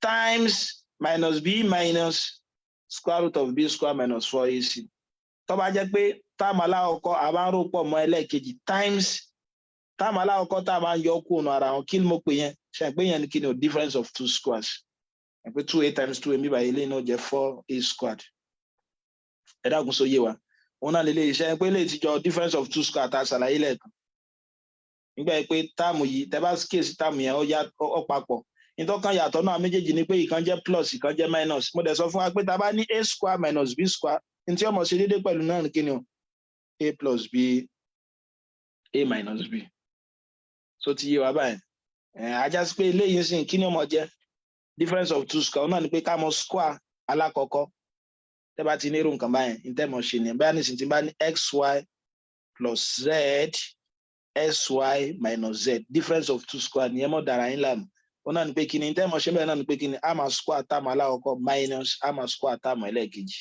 times minus b minus square root of b square minus 4ac. Tó bá jẹ́ pé term alákọ̀ọ́kọ́ a bá ń rò pọ̀ mọ́ ẹlẹ́ẹ̀kejì times term alákọ̀ọ́kọ́ tá a máa ń yọ kúrò nù ara wọn, kí ni mo pè yẹn? Ṣe pé yẹn ni kí ni o? Difference of two squares. Ẹ pé 2a times 2a mi báyìí, eléyìí náà jẹ́ 4a squared. Ẹ dákun, sọ yé wa? Òun náà lè ṣe pé lè ti jọ difference of two square tá a ṣàlàyé lẹ́ẹ̀kan nígbà yìí, pé term yìí, tẹ bá kíyèsí term yẹn, ó yá, ó papọ̀. Ìtọ́kan yàtọ̀ náà méjèèjì ni pé ìkan jẹ́ plus, ìkan jẹ́ minus. Mo dẹ̀ sọ fún wa pé tá a bá ní a square minus b square, ní tí ọmọ ṣe déédéé pẹ̀lú náà ní kí ni o? A plus b, a minus b. So ti yé wa báyìí? Ẹ̀ ajá sí pé eléyìí sìn, kí ni ó mọ jẹ́? Difference of two square náà ni pé ká mọ square alákọ̀ọ́kọ́. Tẹ́ bá ti ní irú nǹkan báyẹn, ní tẹ́ mọ̀ ṣe ni báyìí nísìnyí, tí bá ní xy plus z, sy minus z, difference of two square ni. Ẹ mọ̀ dára yín láàmú. Ó náà ni pé kí ni tẹ́ mọ̀ ṣe bẹ́ẹ̀ náà ni pé kí ni? A máa square term alákọ̀ọ́kọ́ minus a máa square term ẹlẹ́ẹ̀kejì.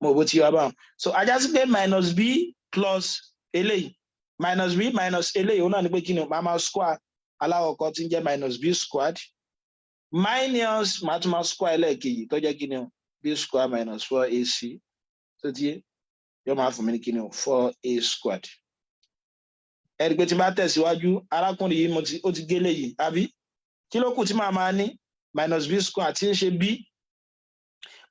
Mo bó ti wá báwọn. So ajá sí pé minus b plus eléyìí, minus b minus eléyìí, ó náà ni pé kí ni? Máa máa square alákọ̀ọ́kọ́ tí ń jẹ́ minus b squared minus màá tún máa square ẹlẹ́ẹ̀kejì tó jẹ́ kí ni o? B square minus 4ac. Tó ti yé, yóò máa fún mi ní kí ni o? 4a squared. Ẹ rí i pé tí n bá tẹ̀síwájú, arákùnrin yìí, mo ti ó ti gélé yìí, àbí? Kí ló kù tí màá máa ní? Minus b square tí ń ṣe b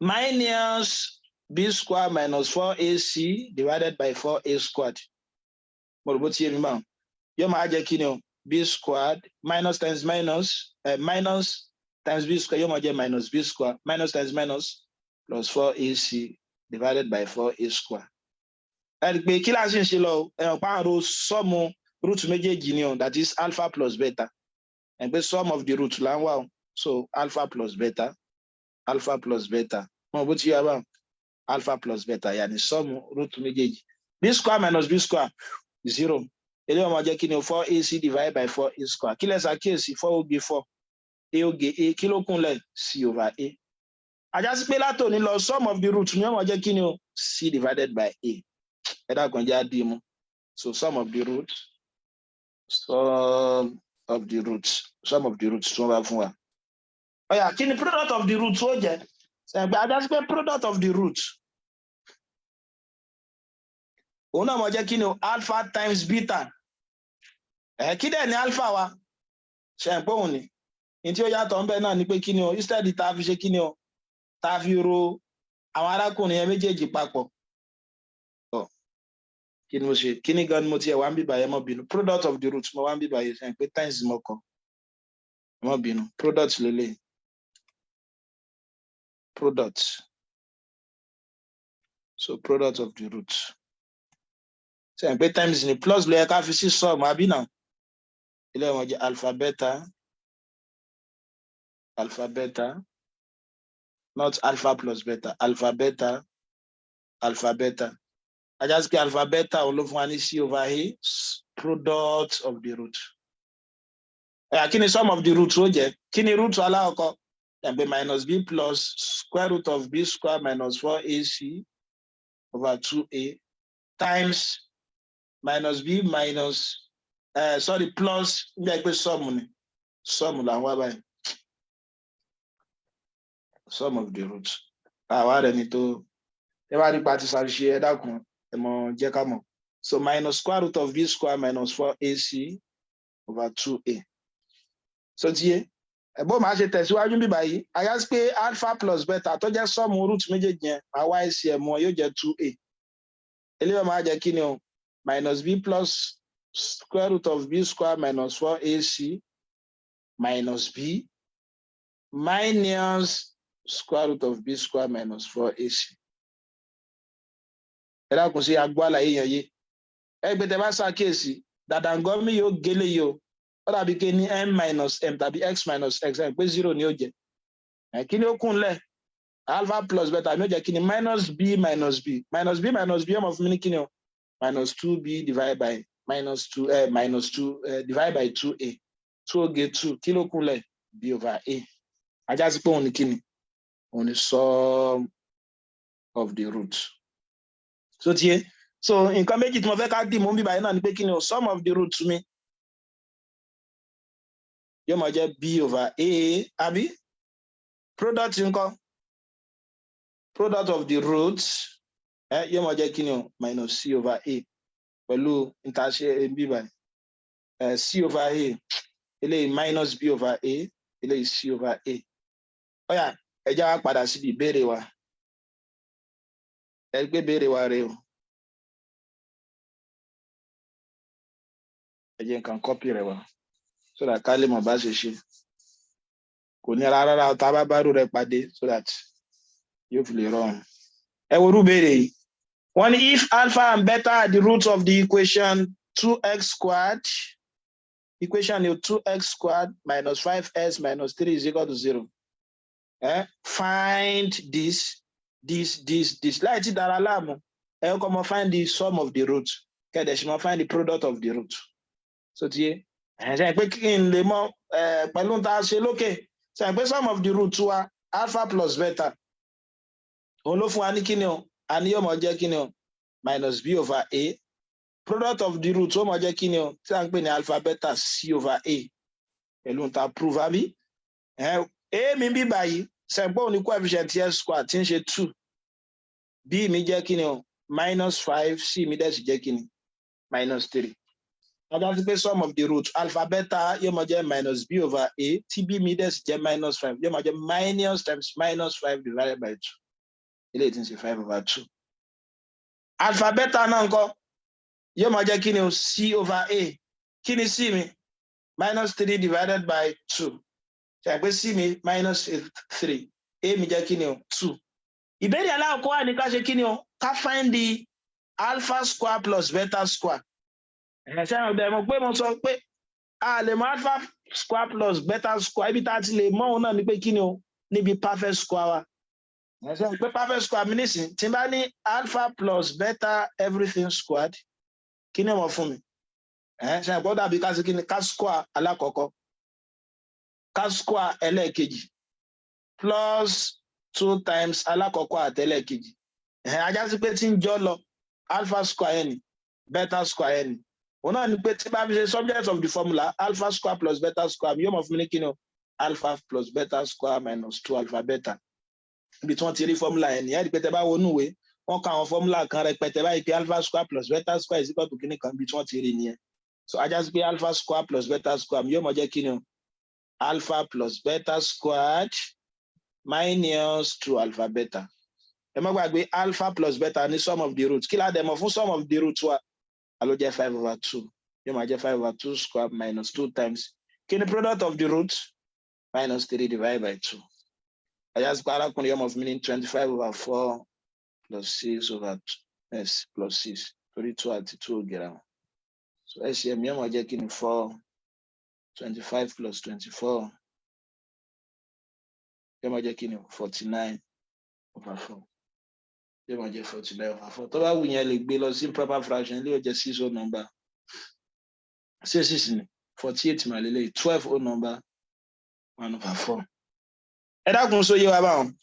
minus b square minus 4ac divided by 4a squared. Mo rò bó ti yé mi báwọn. Yóò máa jẹ́ kí ni o? B squared minus times minus, minus times b square, yóò máa jẹ́ minus b square, minus times minus, plus 4ac divided by 4a square. Ẹ rí i pé kí láti ń ṣe lọ, ẹ̀hàn pààrọ̀ sum root méjèèjì ni o, that is alpha plus beta. Ẹ̀ pé sum of the root là ń wá o. So alpha plus beta, alpha plus beta. Wọn bó ti yá báwọn, alpha plus beta yà ní sum root méjèèjì. B square minus b square, zero. Eléyìí wọn jẹ́ kí ni o? 4ac divided by 4a square. Kí lẹ ṣàkíyèsí? Four ó gé four, a ó gé a. Kí ló kúnlẹ̀? C over a. Àjásí pé látòní lọ, sum of the root ni wọ́n jẹ́ kí ni o? C divided by a. Ẹ dákun, jẹ́ àdìmú. So sum of the root, sum of the roots, sum of the roots tí wọ́n bá fún wa. Ọ̀yà, kí ni product of the roots ó jẹ́? Ṣẹ̀gbẹ́ àjásí pé product of the root, òun náà mọ̀ jẹ́ kí ni o? Alpha times beta. Ẹ̀ kí dẹ̀ ní alpha wa? Ṣe ń pé òun ni ní tí ó yàtọ̀ ńbẹ náà ni pé kí ni o? Instead tá a fi ṣe kí ni o, tá a fi ro àwọn arákùnrin yẹn méjèèjì papọ̀. Ọ kí ni mo ṣe? Kí ni gan ni mo tiẹ̀ wá ń bíbà yẹn? Mọ́ bínú, product of the root mo wá ń bíbà yẹn. Ṣe ń pé times mo kọ? Mọ́ bínú, product lélẹ̀, product. So product of the root, ṣe ń pé times ni, plus ló yẹ ká fi sí sum, àbí náà? Ilé wọn jẹ́ alpha beta, alpha beta, not alpha plus beta, alpha beta, alpha beta. Ajá sí pé alpha beta, òun ló fún wa ní c over a, product of the root. Ẹ̀yà, kí ni sum of the root ó jẹ́? Kí ni root alákọ̀ọ́kọ́? Ẹ̀gbẹ́ minus b plus square root of b square minus 4ac over 2a times minus b minus, sorry, plus. Ní ẹgbẹ́ sum ni, sum là ń wá báyìí, sum of the root. Àwa rẹ̀ ni tó ẹ bá nípa ti ṣàṣìṣe, ẹ dákun. Ẹ mọ̀ jẹ́ ká mọ̀. So minus square root of b square minus four ac over two a. So ti yé ẹ̀bọ́n, máa ṣe tẹ̀síwájú bí báyìí. Àyà sí pé alpha plus beta tó jẹ́ sum root méjèèjì yẹn, máa wá LCM wọn, yóò jẹ́ two a. Eléyìí máa jẹ́ kí ni o? Minus b plus square root of b square minus four ac minus b minus square root of b square minus four ac. Ẹ dákun, sí agbó àlàyé yẹn yé? Ẹ gbé tẹ bá ṣàkíyèsí dàdàngọ́mí, yóò gélé yìí o. Ó dàbí pé ní m minus m tàbí x minus x, ẹ pé zero ni ó jẹ. Ẹ kí ni ó kún lẹ̀? Alpha plus beta mi ó jẹ kí ni? Minus b minus b. Minus b minus b, ọmọ fún mi ní kí ni o? Minus two b divided by minus two, minus two divided by two a. Two oge two, kí ló kún lẹ̀? B over a. Ajá sí pé òun ní kí ni? Òun ní sum of the root. So tiẹ̀, so nǹkan méjì tí mo fẹ́ ká dì mú bíbáyìí náà ni pé kí ni o? Sum of the root mi yóò máa jẹ́ b over a, àbí? Product ńkọ́? Product of the roots ẹ yóò máa jẹ́ kí ni o? Minus c over a pẹ̀lú ìtàṣe bíbáyìí, ẹ c over a, eléyìí minus b over a, eléyìí c over a. Ó yá, ẹ já wa padà síbi ìbéèrè wa. Ẹ gbé ìbéèrè wa rèé o. Ẹ jẹ́ nǹkan copy rẹ̀ wá so that ká lè mọ̀ bá ṣe ṣe. Kò ní rárá rárá tá a bá bá rú rẹ̀ pàdé, so that yóò fi lè rọrùn. Ẹ wo irú ìbéèrè yìí. Wọ́n ní if alpha and beta are the roots of the equation 2x squared, equation ni 2x squared minus 5x minus 3 is equal to 0. Find this, this, this, this. Láì tí dára láàmú, ẹ kọ́kọ́ mọ find the sum of the root, kẹ́dẹ̀ sì mọ find the product of the root. So ti yé? Ẹ̀ ṣe pé kí n lè mọ pẹ̀lú tá a ṣe lókè, ṣe pé sum of the root wa, alpha plus beta, òun ló fún wa ní kíni o? A ní yóò mọ jẹ́ kíni o? Minus b over a. Product of the root ó mọ jẹ́ kíni o, tí a ń pè ní alpha beta, c over a, pẹ̀lú ta prove, àbí? A mi bí báyìí, ṣẹ̀pọ̀ òní coefficient x square tí ń ṣe two, b mi jẹ́ kíni o? Minus five. C mi dẹ̀ sì jẹ́ kíni? Minus three. Ọjọ́ sí pé sum of the root alpha beta yóò mọ jẹ́ minus b over a, tí b mi dẹ̀ sì jẹ́ minus five, yóò mọ jẹ́ minus times minus five divided by two, eléyìí tí ń ṣe five over two. Alpha beta náà ńkọ́? Yóò máa jẹ́ kí ni o? C over a. Kí ni c mi? Minus three divided by two. Ṣe àpé c mi minus three, a mi jẹ́ kí ni o? Two. Ìbéèrè aláwọ̀kọ́ wà ní ká ṣe kí ni o? Ká find the alpha square plus beta square. Ẹ̀ ṣe àwọn ọ̀dọ́ ẹ̀ mọ̀ pé mo sọ pé a lè mọ alpha square plus beta square. Ibi tá a ti lè mọ̀ òun náà ni pé kí ni o? Níbi perfect square wa. Ẹ̀ ṣe pé perfect square mi nísìn, tí n bá ní alpha plus beta everything squared, kí ni wọ́n fún mi? Ẹ̀ ṣe àpò dàbí ká sí kí ni? Ká square alákọ̀ọ́kọ́, ká square ẹlẹ́ẹ̀kejì, plus two times alákọ̀ọ́kọ́ àti ẹlẹ́ẹ̀kejì. Ẹ̀ ajá sí pé tí ń jọ lọ, alpha square yẹn ni, beta square yẹn ni. Òun náà ni pé tí bá fi ṣe subject of the formula, alpha square plus beta square yóò mọ̀ fún mi ní kí ni o? Alpha plus beta square minus two alpha beta. Ibi tí wọ́n ti rí formula yẹn nìyẹn. Pé tẹ bá wọnú ìwé, wọ́n kọ àwọn formula kan rẹpẹtẹ báyìí pé alpha square plus beta square is equal to kíní kan. Ibi tí wọ́n ti rí nìyẹn. So ajá sí pé alpha square plus beta square yóò mọ̀ jẹ́ kí ni o? Alpha plus beta squared minus two alpha beta. Ẹ má gbàgbé, alpha plus beta ní sum of the roots. Kí la dẹ̀ mọ̀ fún sum of the roots wa? A ló jẹ́ five over two. Yóò máa jẹ́ five over two square minus two times kí ni product of the root? Minus three divided by two. Ajá sí pé arákùnrin yóò mọ̀ fún mi ní 25 over four plus six over two, yes, plus six, torí two àti two ò gẹ̀rà wọn. So LCM yóò máa jẹ́ kí ni? 4, 25 plus 24 yóò máa jẹ́ kí ni? 49 over four. Yóò máa jẹ́ 49 over 4. Tó bá wù yẹn, lè gbé lọ sí proper fraction. Ilé yóò jẹ́ six whole number. Six six ni 48 mà lélẹ̀, 12 whole number one over four. Ẹ dákun, sóyè wa báwọn?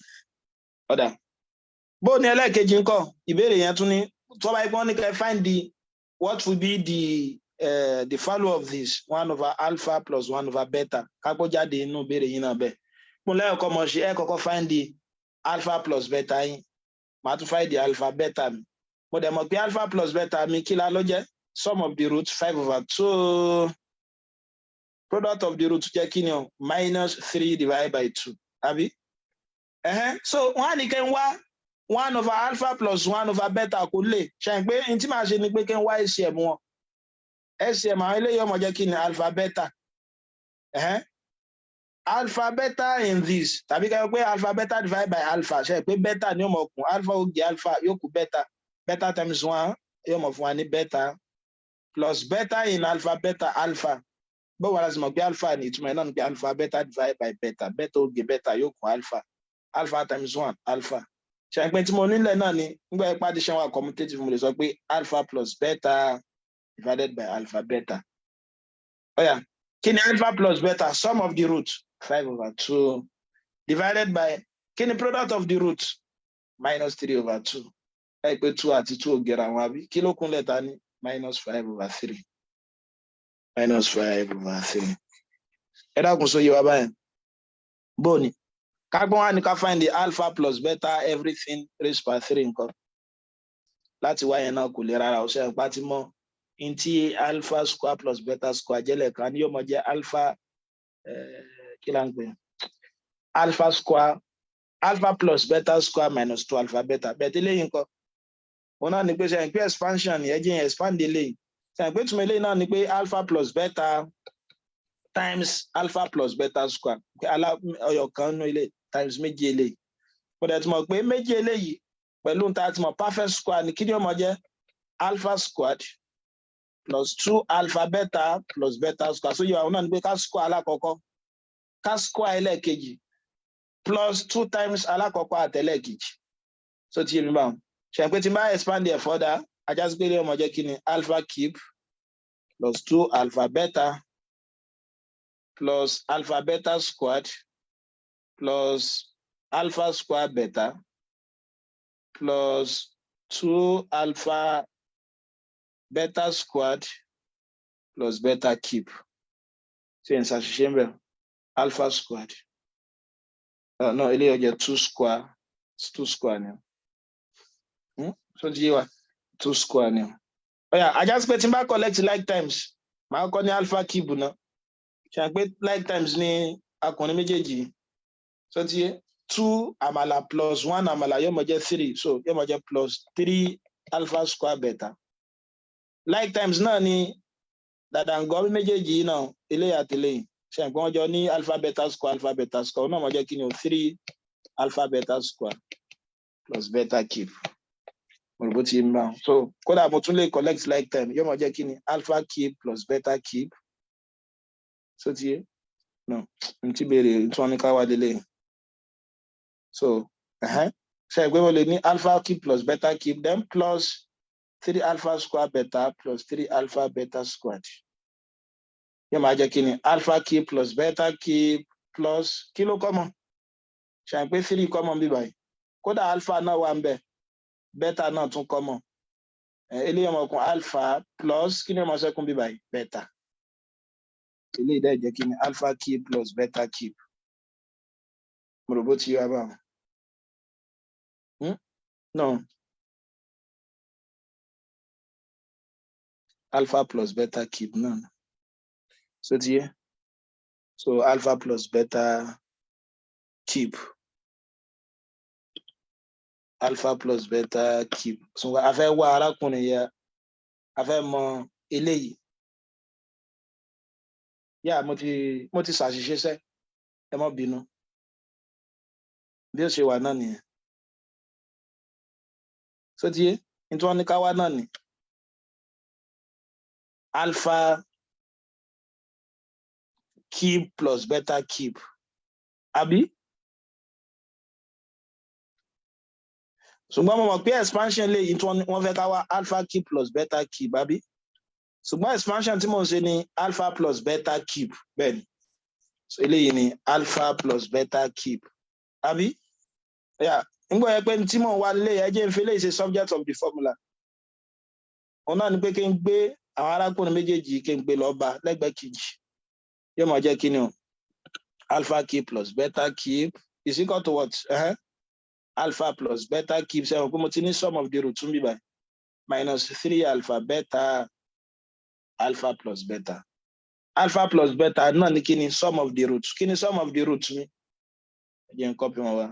Ọ̀dà bó ní ẹlẹ́ẹ̀kejì ńkọ́? Ìbéèrè yẹn tún ní tó bá yẹ kí wọ́n ní kẹ́ find the, what will be the value of this one over alpha plus one over beta, kápó jáde inú ìbéèrè yín náà bẹ́ẹ̀. Mo lẹ́yìn mọ̀ ṣe, ẹ kọ́kọ́ find the alpha plus beta yín, màá tún find the alpha beta mi. Mo dẹ̀ mọ̀ pé alpha plus beta mi, kí la ló jẹ́? Sum of the root, 5 over 2. Product of the root jẹ́ kí ni o? Minus three divided by two, àbí? Ẹ̀hẹ́n. So wọ́n á ní kí n wá one over alpha plus one over beta. Kò lè ṣe pé n tí màá ṣe ni pé kí n wá LCM wọn. LCM àwọn eléyìí ó máa jẹ́ kí ni? Alpha beta. Ẹ̀hẹ́n, alpha beta in this, tàbí ká yọ pé alpha beta divided by alpha. Ṣe pé beta ni ó mọ̀ kún alpha, ó gé alpha, yóò kú beta. Beta times one yóò mọ̀ fún wa ní beta, plus beta in alpha beta, alpha. Bó wàá láti mọ̀ pé alpha ní ìtumọ̀ ẹ̀ náà ni pé alpha beta divided by beta. Beta ó gé beta, yóò kún alpha. Alpha times one, alpha. Ṣe pé tí mo nílẹ̀ náà ni nígbà yẹn addition wà commutative, mo lè sọ pé alpha plus beta divided by alpha beta. Ó yá, kí ni alpha plus beta? Sum of the root, 5 over 2, divided by kí ni product of the root? Minus 3 over 2. Ẹ pé two àti two ò gẹ̀rọ àwọn, àbí? Kí ló kúnlẹ̀ ta ní? Minus 5 over 3, minus 5 over 3. Ẹ dákun, sóye wa báyìí? Bóòní kágbọ́n wá ní ká find the alpha plus beta everything raised by three nǹkan. Láti wáyẹn náà kò lè rárá. Ọ̀sẹ̀ ìpá tí mọ́ n tí alpha square plus beta square jẹ́lẹ̀ kan ní yóò mọ jẹ́ alpha, kí là ń pè, alpha square, alpha plus beta square minus two alpha beta. Bẹ́ẹ̀ tí eléyìí nǹkan òun náà ní pé ṣe pé expansion yẹn jẹ́ expand eléyìí, ṣe pé túmọ̀ eléyìí náà ní pé alpha plus beta times alpha plus beta square, ọyọ kan nínú ilé times méjì eléyìí. Mo dẹ̀ ti mọ̀ pé méjì eléyìí pẹ̀lú nta ti mọ̀, perfect square ní. Kí ni ó mọ̀ jẹ́? Alpha squared plus two alpha beta plus beta square. So yóò àwọn náà ní pé ká square alákọ̀ọ́kọ́, ká square ẹlẹ́ẹ̀kejì, plus two times alákọ̀ọ́kọ́ àtẹlẹ́ẹ̀kejì. So ti yé mi báwọn? Ṣe pé tí n bá expand ẹ̀ further, á já sí pé ó máa jẹ́ kí ni? Alpha cube plus two alpha beta plus alpha beta squared plus alpha square beta plus two alpha beta squared plus beta cube. Ṣé n ṣàṣìṣe ń bẹ̀? Alpha squared, no, eléyìí ó jẹ́ two square, two square ni. So ti yé wa? Two square ni. Ó yá, á já sí pé tí n bá collect like terms, màá kọ́ ní alpha cube náà. Ṣe pé like terms ní akùnrin méjèèjì? So ti yé? Two àmàlà plus one àmàlà yóò mọ jẹ́ three, so yóò mọ jẹ́ plus three alpha square beta. Like terms náà ni dàdàngọ́ méjèèjì yìí náà, eléyà àtẹlẹ́yìn. Ṣe pé wọ́n jọ ní alpha beta square, alpha beta square náà mọ jẹ́ kí ni o? Three alpha beta square plus beta cube. Mo rò bó ti ń bá wọn. So kódà mo tún lè collect like term, yóò mọ jẹ́ kí ni? Alpha cube plus beta cube. So ti yé? No, n ti béèrè tí wọ́n ní ká wá délé. So ṣe é pé mo lè ní alpha cube plus beta cube, then plus three alpha square beta plus three alpha beta squared, yóò máa jẹ́ kí ni? Alpha cube plus beta cube plus kí ló common? Ṣe é pé three common bí báyìí? Kódà alpha náà wà ń bẹ̀, beta náà tún common. Eléyìí ọmọkùnrin alpha plus kí ni ọmọ sẹ́kùn bí báyìí? Beta. Eléyìí dẹ̀ jẹ́ kí ni? Alpha cube plus beta cube. Mo rò bó ti yọ abáwọn. No, alpha plus beta cube náà. So ti yé? So alpha plus beta cube, alpha plus beta cube. So a fẹ́ wá arákùnrin yẹn, a fẹ́ mọ eléyìí. Yá, mo ti ṣàṣìṣe sẹ́, ẹ má bínú. Bí ó ṣe wà náà nìyẹn. So ti yé? Ní tí wọ́n ní ká wá náà ni alpha cube plus beta cube, àbí? Ṣùgbọ́n mo mọ̀ pé expansion lè yí tí wọ́n fẹ́ ká wá alpha cube plus beta cube, àbí? Ṣùgbọ́n expansion tí mò ń ṣe ni alpha plus beta cube. Bẹ́ẹ̀ ni. So eléyìí ni alpha plus beta cube, àbí? Yeah, nígbà yẹn pé tí mò ń wá lé, ẹ jẹ́ n fi eléyìí ṣe subject of the formula. Òun náà ni pé kí n gbé àwọn arákùnrin méjèèjì, kí n gbé lọ bá lẹ́gbẹ̀ẹ́ kejì. Yóò máa jẹ́ kí ni o? Alpha cube plus beta cube is equal to what? Alpha plus beta cube. Sẹ́wọ̀n pé mo ti ní sum of the root tún bí báyìí? Minus three alpha beta alpha plus beta. Alpha plus beta náà ní kí ni? Sum of the roots. Kí ni sum of the roots mi? Ẹ jẹ́ n copy wọn wá.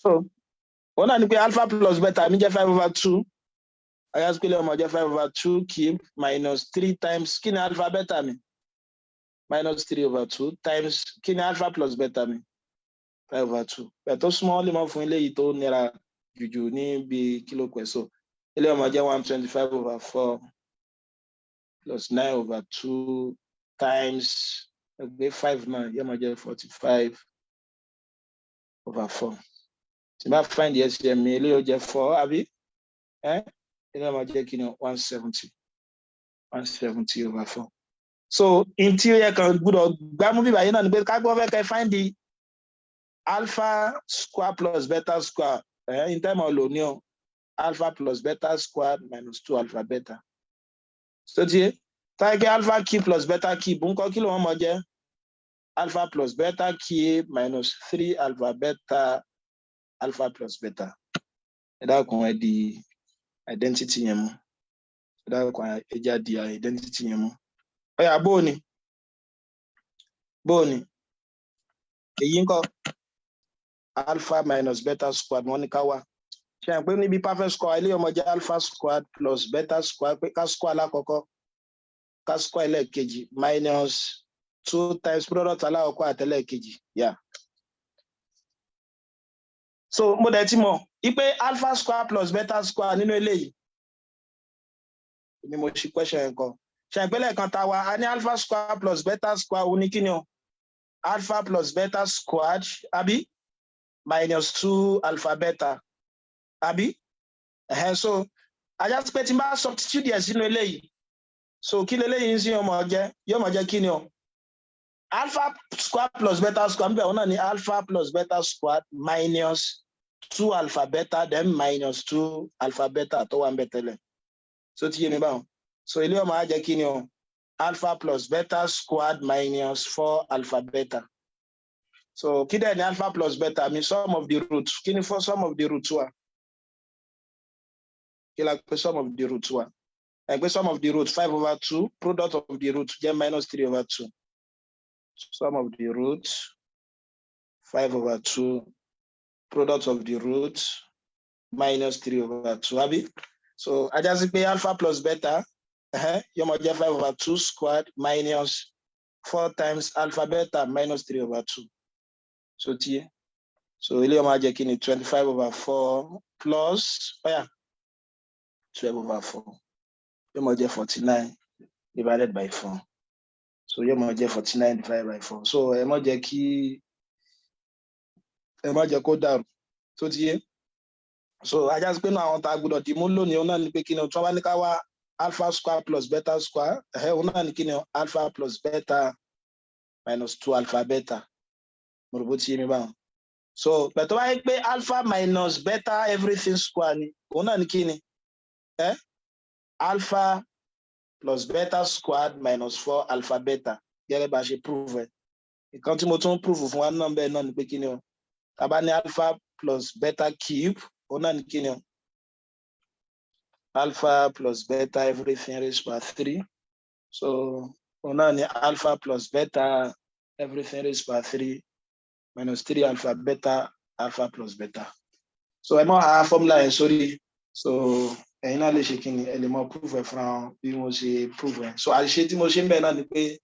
So òun náà ni pé alpha plus beta mi jẹ́ 5/2. Ayásípélé ọmọ jẹ́ 5/2 cube minus three times, kí ni alpha beta mi? Minus 3/2 times, kí ni alpha plus beta mi? 5/2. Bẹ́ẹ̀ tó súnmọ́ lè mọ́ fún eléyìí tó nira jùjù níbi kílò pẹ̀. So eléyìí ọmọ jẹ́ 125/4 plus 9/2 times ẹgbẹ́ five náà yóò máa jẹ́ 45/4. Tí n bá find the LCM mi, eléyìí ó jẹ́ four, àbí? Ẹ́ eléyìí ó máa jẹ́ kí ni? 170, 170/4. So in tí ó yẹ kàn gbọ́dọ̀ gbámú bíbá yìí náà ni pé ká gbọ́ fẹ́ kẹ́ find the alpha square plus beta square ẹ̀ in term of lò ní o, alpha plus beta square minus two alpha beta. So tiẹ̀ táyé kí alpha cube plus beta cube ńkọ́, kí ló wọ́n mọ̀ jẹ́? Alpha plus beta cube minus three alpha beta alpha plus beta. Ẹ dákun, ẹ di identity yẹn mú. Ẹ dákun, ẹ já di identity yẹn mú. Ó yá, bóò ni, bóò ni èyí ńkọ́? Alpha minus beta squared wọ́n ní ká wá. Ṣe hàn pé níbi perfect square, ilé ọmọ jẹ́ alpha squared plus beta squared, pé ká square alákọ̀ọ́kọ́, ká square ẹlẹ́ẹ̀kejì, minus two times product alákọ̀ọ́kọ́ àtẹlẹ́ẹ̀kejì. Yeah, so mo dẹ̀ ti mọ̀ wípé alpha square plus beta square nínú eléyìí ni mo ṣe question yẹn kọ. Ṣe ìpínlẹ̀ kan ta wa, a ní alpha square plus beta square, òun ní kí ni o? Alpha plus beta squared, àbí? Minus two alpha beta, àbí? Ẹ̀hẹ́n. So ajá sí pé tí n bá substitute ẹ̀ sínú eléyìí, so kí leléyìí ń sìn ọmọ jẹ́? Yóò mọ̀ jẹ́ kí ni o? Alpha square plus beta square níbẹ̀, òun náà ní alpha plus beta square minus two alpha beta, then minus two alpha beta tó wà ń bẹ̀ tẹ́lẹ̀. So ti yé mi báwọn? So ilé ọmọ á jẹ́ kí ni o? Alpha plus beta squared minus four alpha beta. So kí dẹ̀ ní alpha plus beta mi? Sum of the root. Kí ni for sum of the root wa? Kí la pè sum of the root wa? Ẹ pé sum of the root 5/2, product of the root jẹ́ minus 3/2. Sum of the root 5/2, product of the root minus 3/2, àbí? So ajá sí pé alpha plus beta yóò máa jẹ́ 5/2 squared minus four times alpha beta minus 3/2. So tiye, so ilé ọmọ á jẹ́ kí ni? 25/4 plus, oh yeah, 12/4, yóò máa jẹ́ 49 divided by 4. So yóò máa jẹ́ 49 divided by 4. So ẹ má jẹ́ kí ẹ má jẹ́ kó dàrú. Tó ti yé? So ajá sí pé náà àwọn tá a gbọ́dọ̀ dì mú lónìí, òun náà ni pé kí ni o? Tí wọ́n bá ní ká wá alpha square plus beta square, ẹ̀hẹ́, òun náà ni kí ni o? Alpha plus beta minus two alpha beta. Mo rò bó ti yé mi báwọn. So pẹ̀tọ́ wáyé pé alpha minus beta everything square ni, òun náà ni kí ni? Ẹ alpha plus beta squared minus four alpha beta, gẹ́gẹ́ bá a ṣe prove ẹ̀. Ìkan tí mo tún prove fún wa náà bẹ́ẹ̀ náà ni pé kí ni o? Tá bá ní alpha plus beta cube, òun náà ni kí ni o? Alpha plus beta everything raised by three. So òun náà ni alpha plus beta everything raised by three minus three alpha beta alpha plus beta. So ẹ mọ ha formula yẹn sórí. So ẹ̀yin náà lè ṣe kí ni? Ẹ lè mọ proof ẹ fúnra wọn bí mo ṣe proof ẹ. So àṣìṣe tí mo ṣe ń bẹ̀ náà ni pé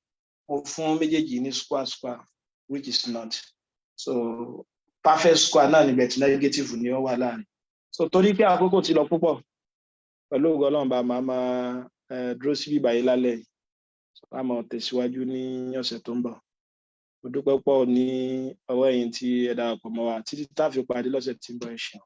mo fún méjèèjì ní square square, which is not so. Perfect square náà níbẹ̀ tí negative ni ó wà láàrin. So torí pé àkókò ti lọ púpọ̀, pẹ̀lú ògo Ọlọ́run, bá máa dúró síbí báyìí lálẹ́ yìí. A máa tẹ̀síwájú ní ọ̀sẹ̀ tó ń bọ̀. Mo dúpẹ́ pọ̀ ní ọwọ́ ẹ̀yin tí ẹ darapọ̀ mọ́ wa títí tá a fi pàdé lọ́sẹ̀ tí ń bọ̀. Ẹ ṣeun.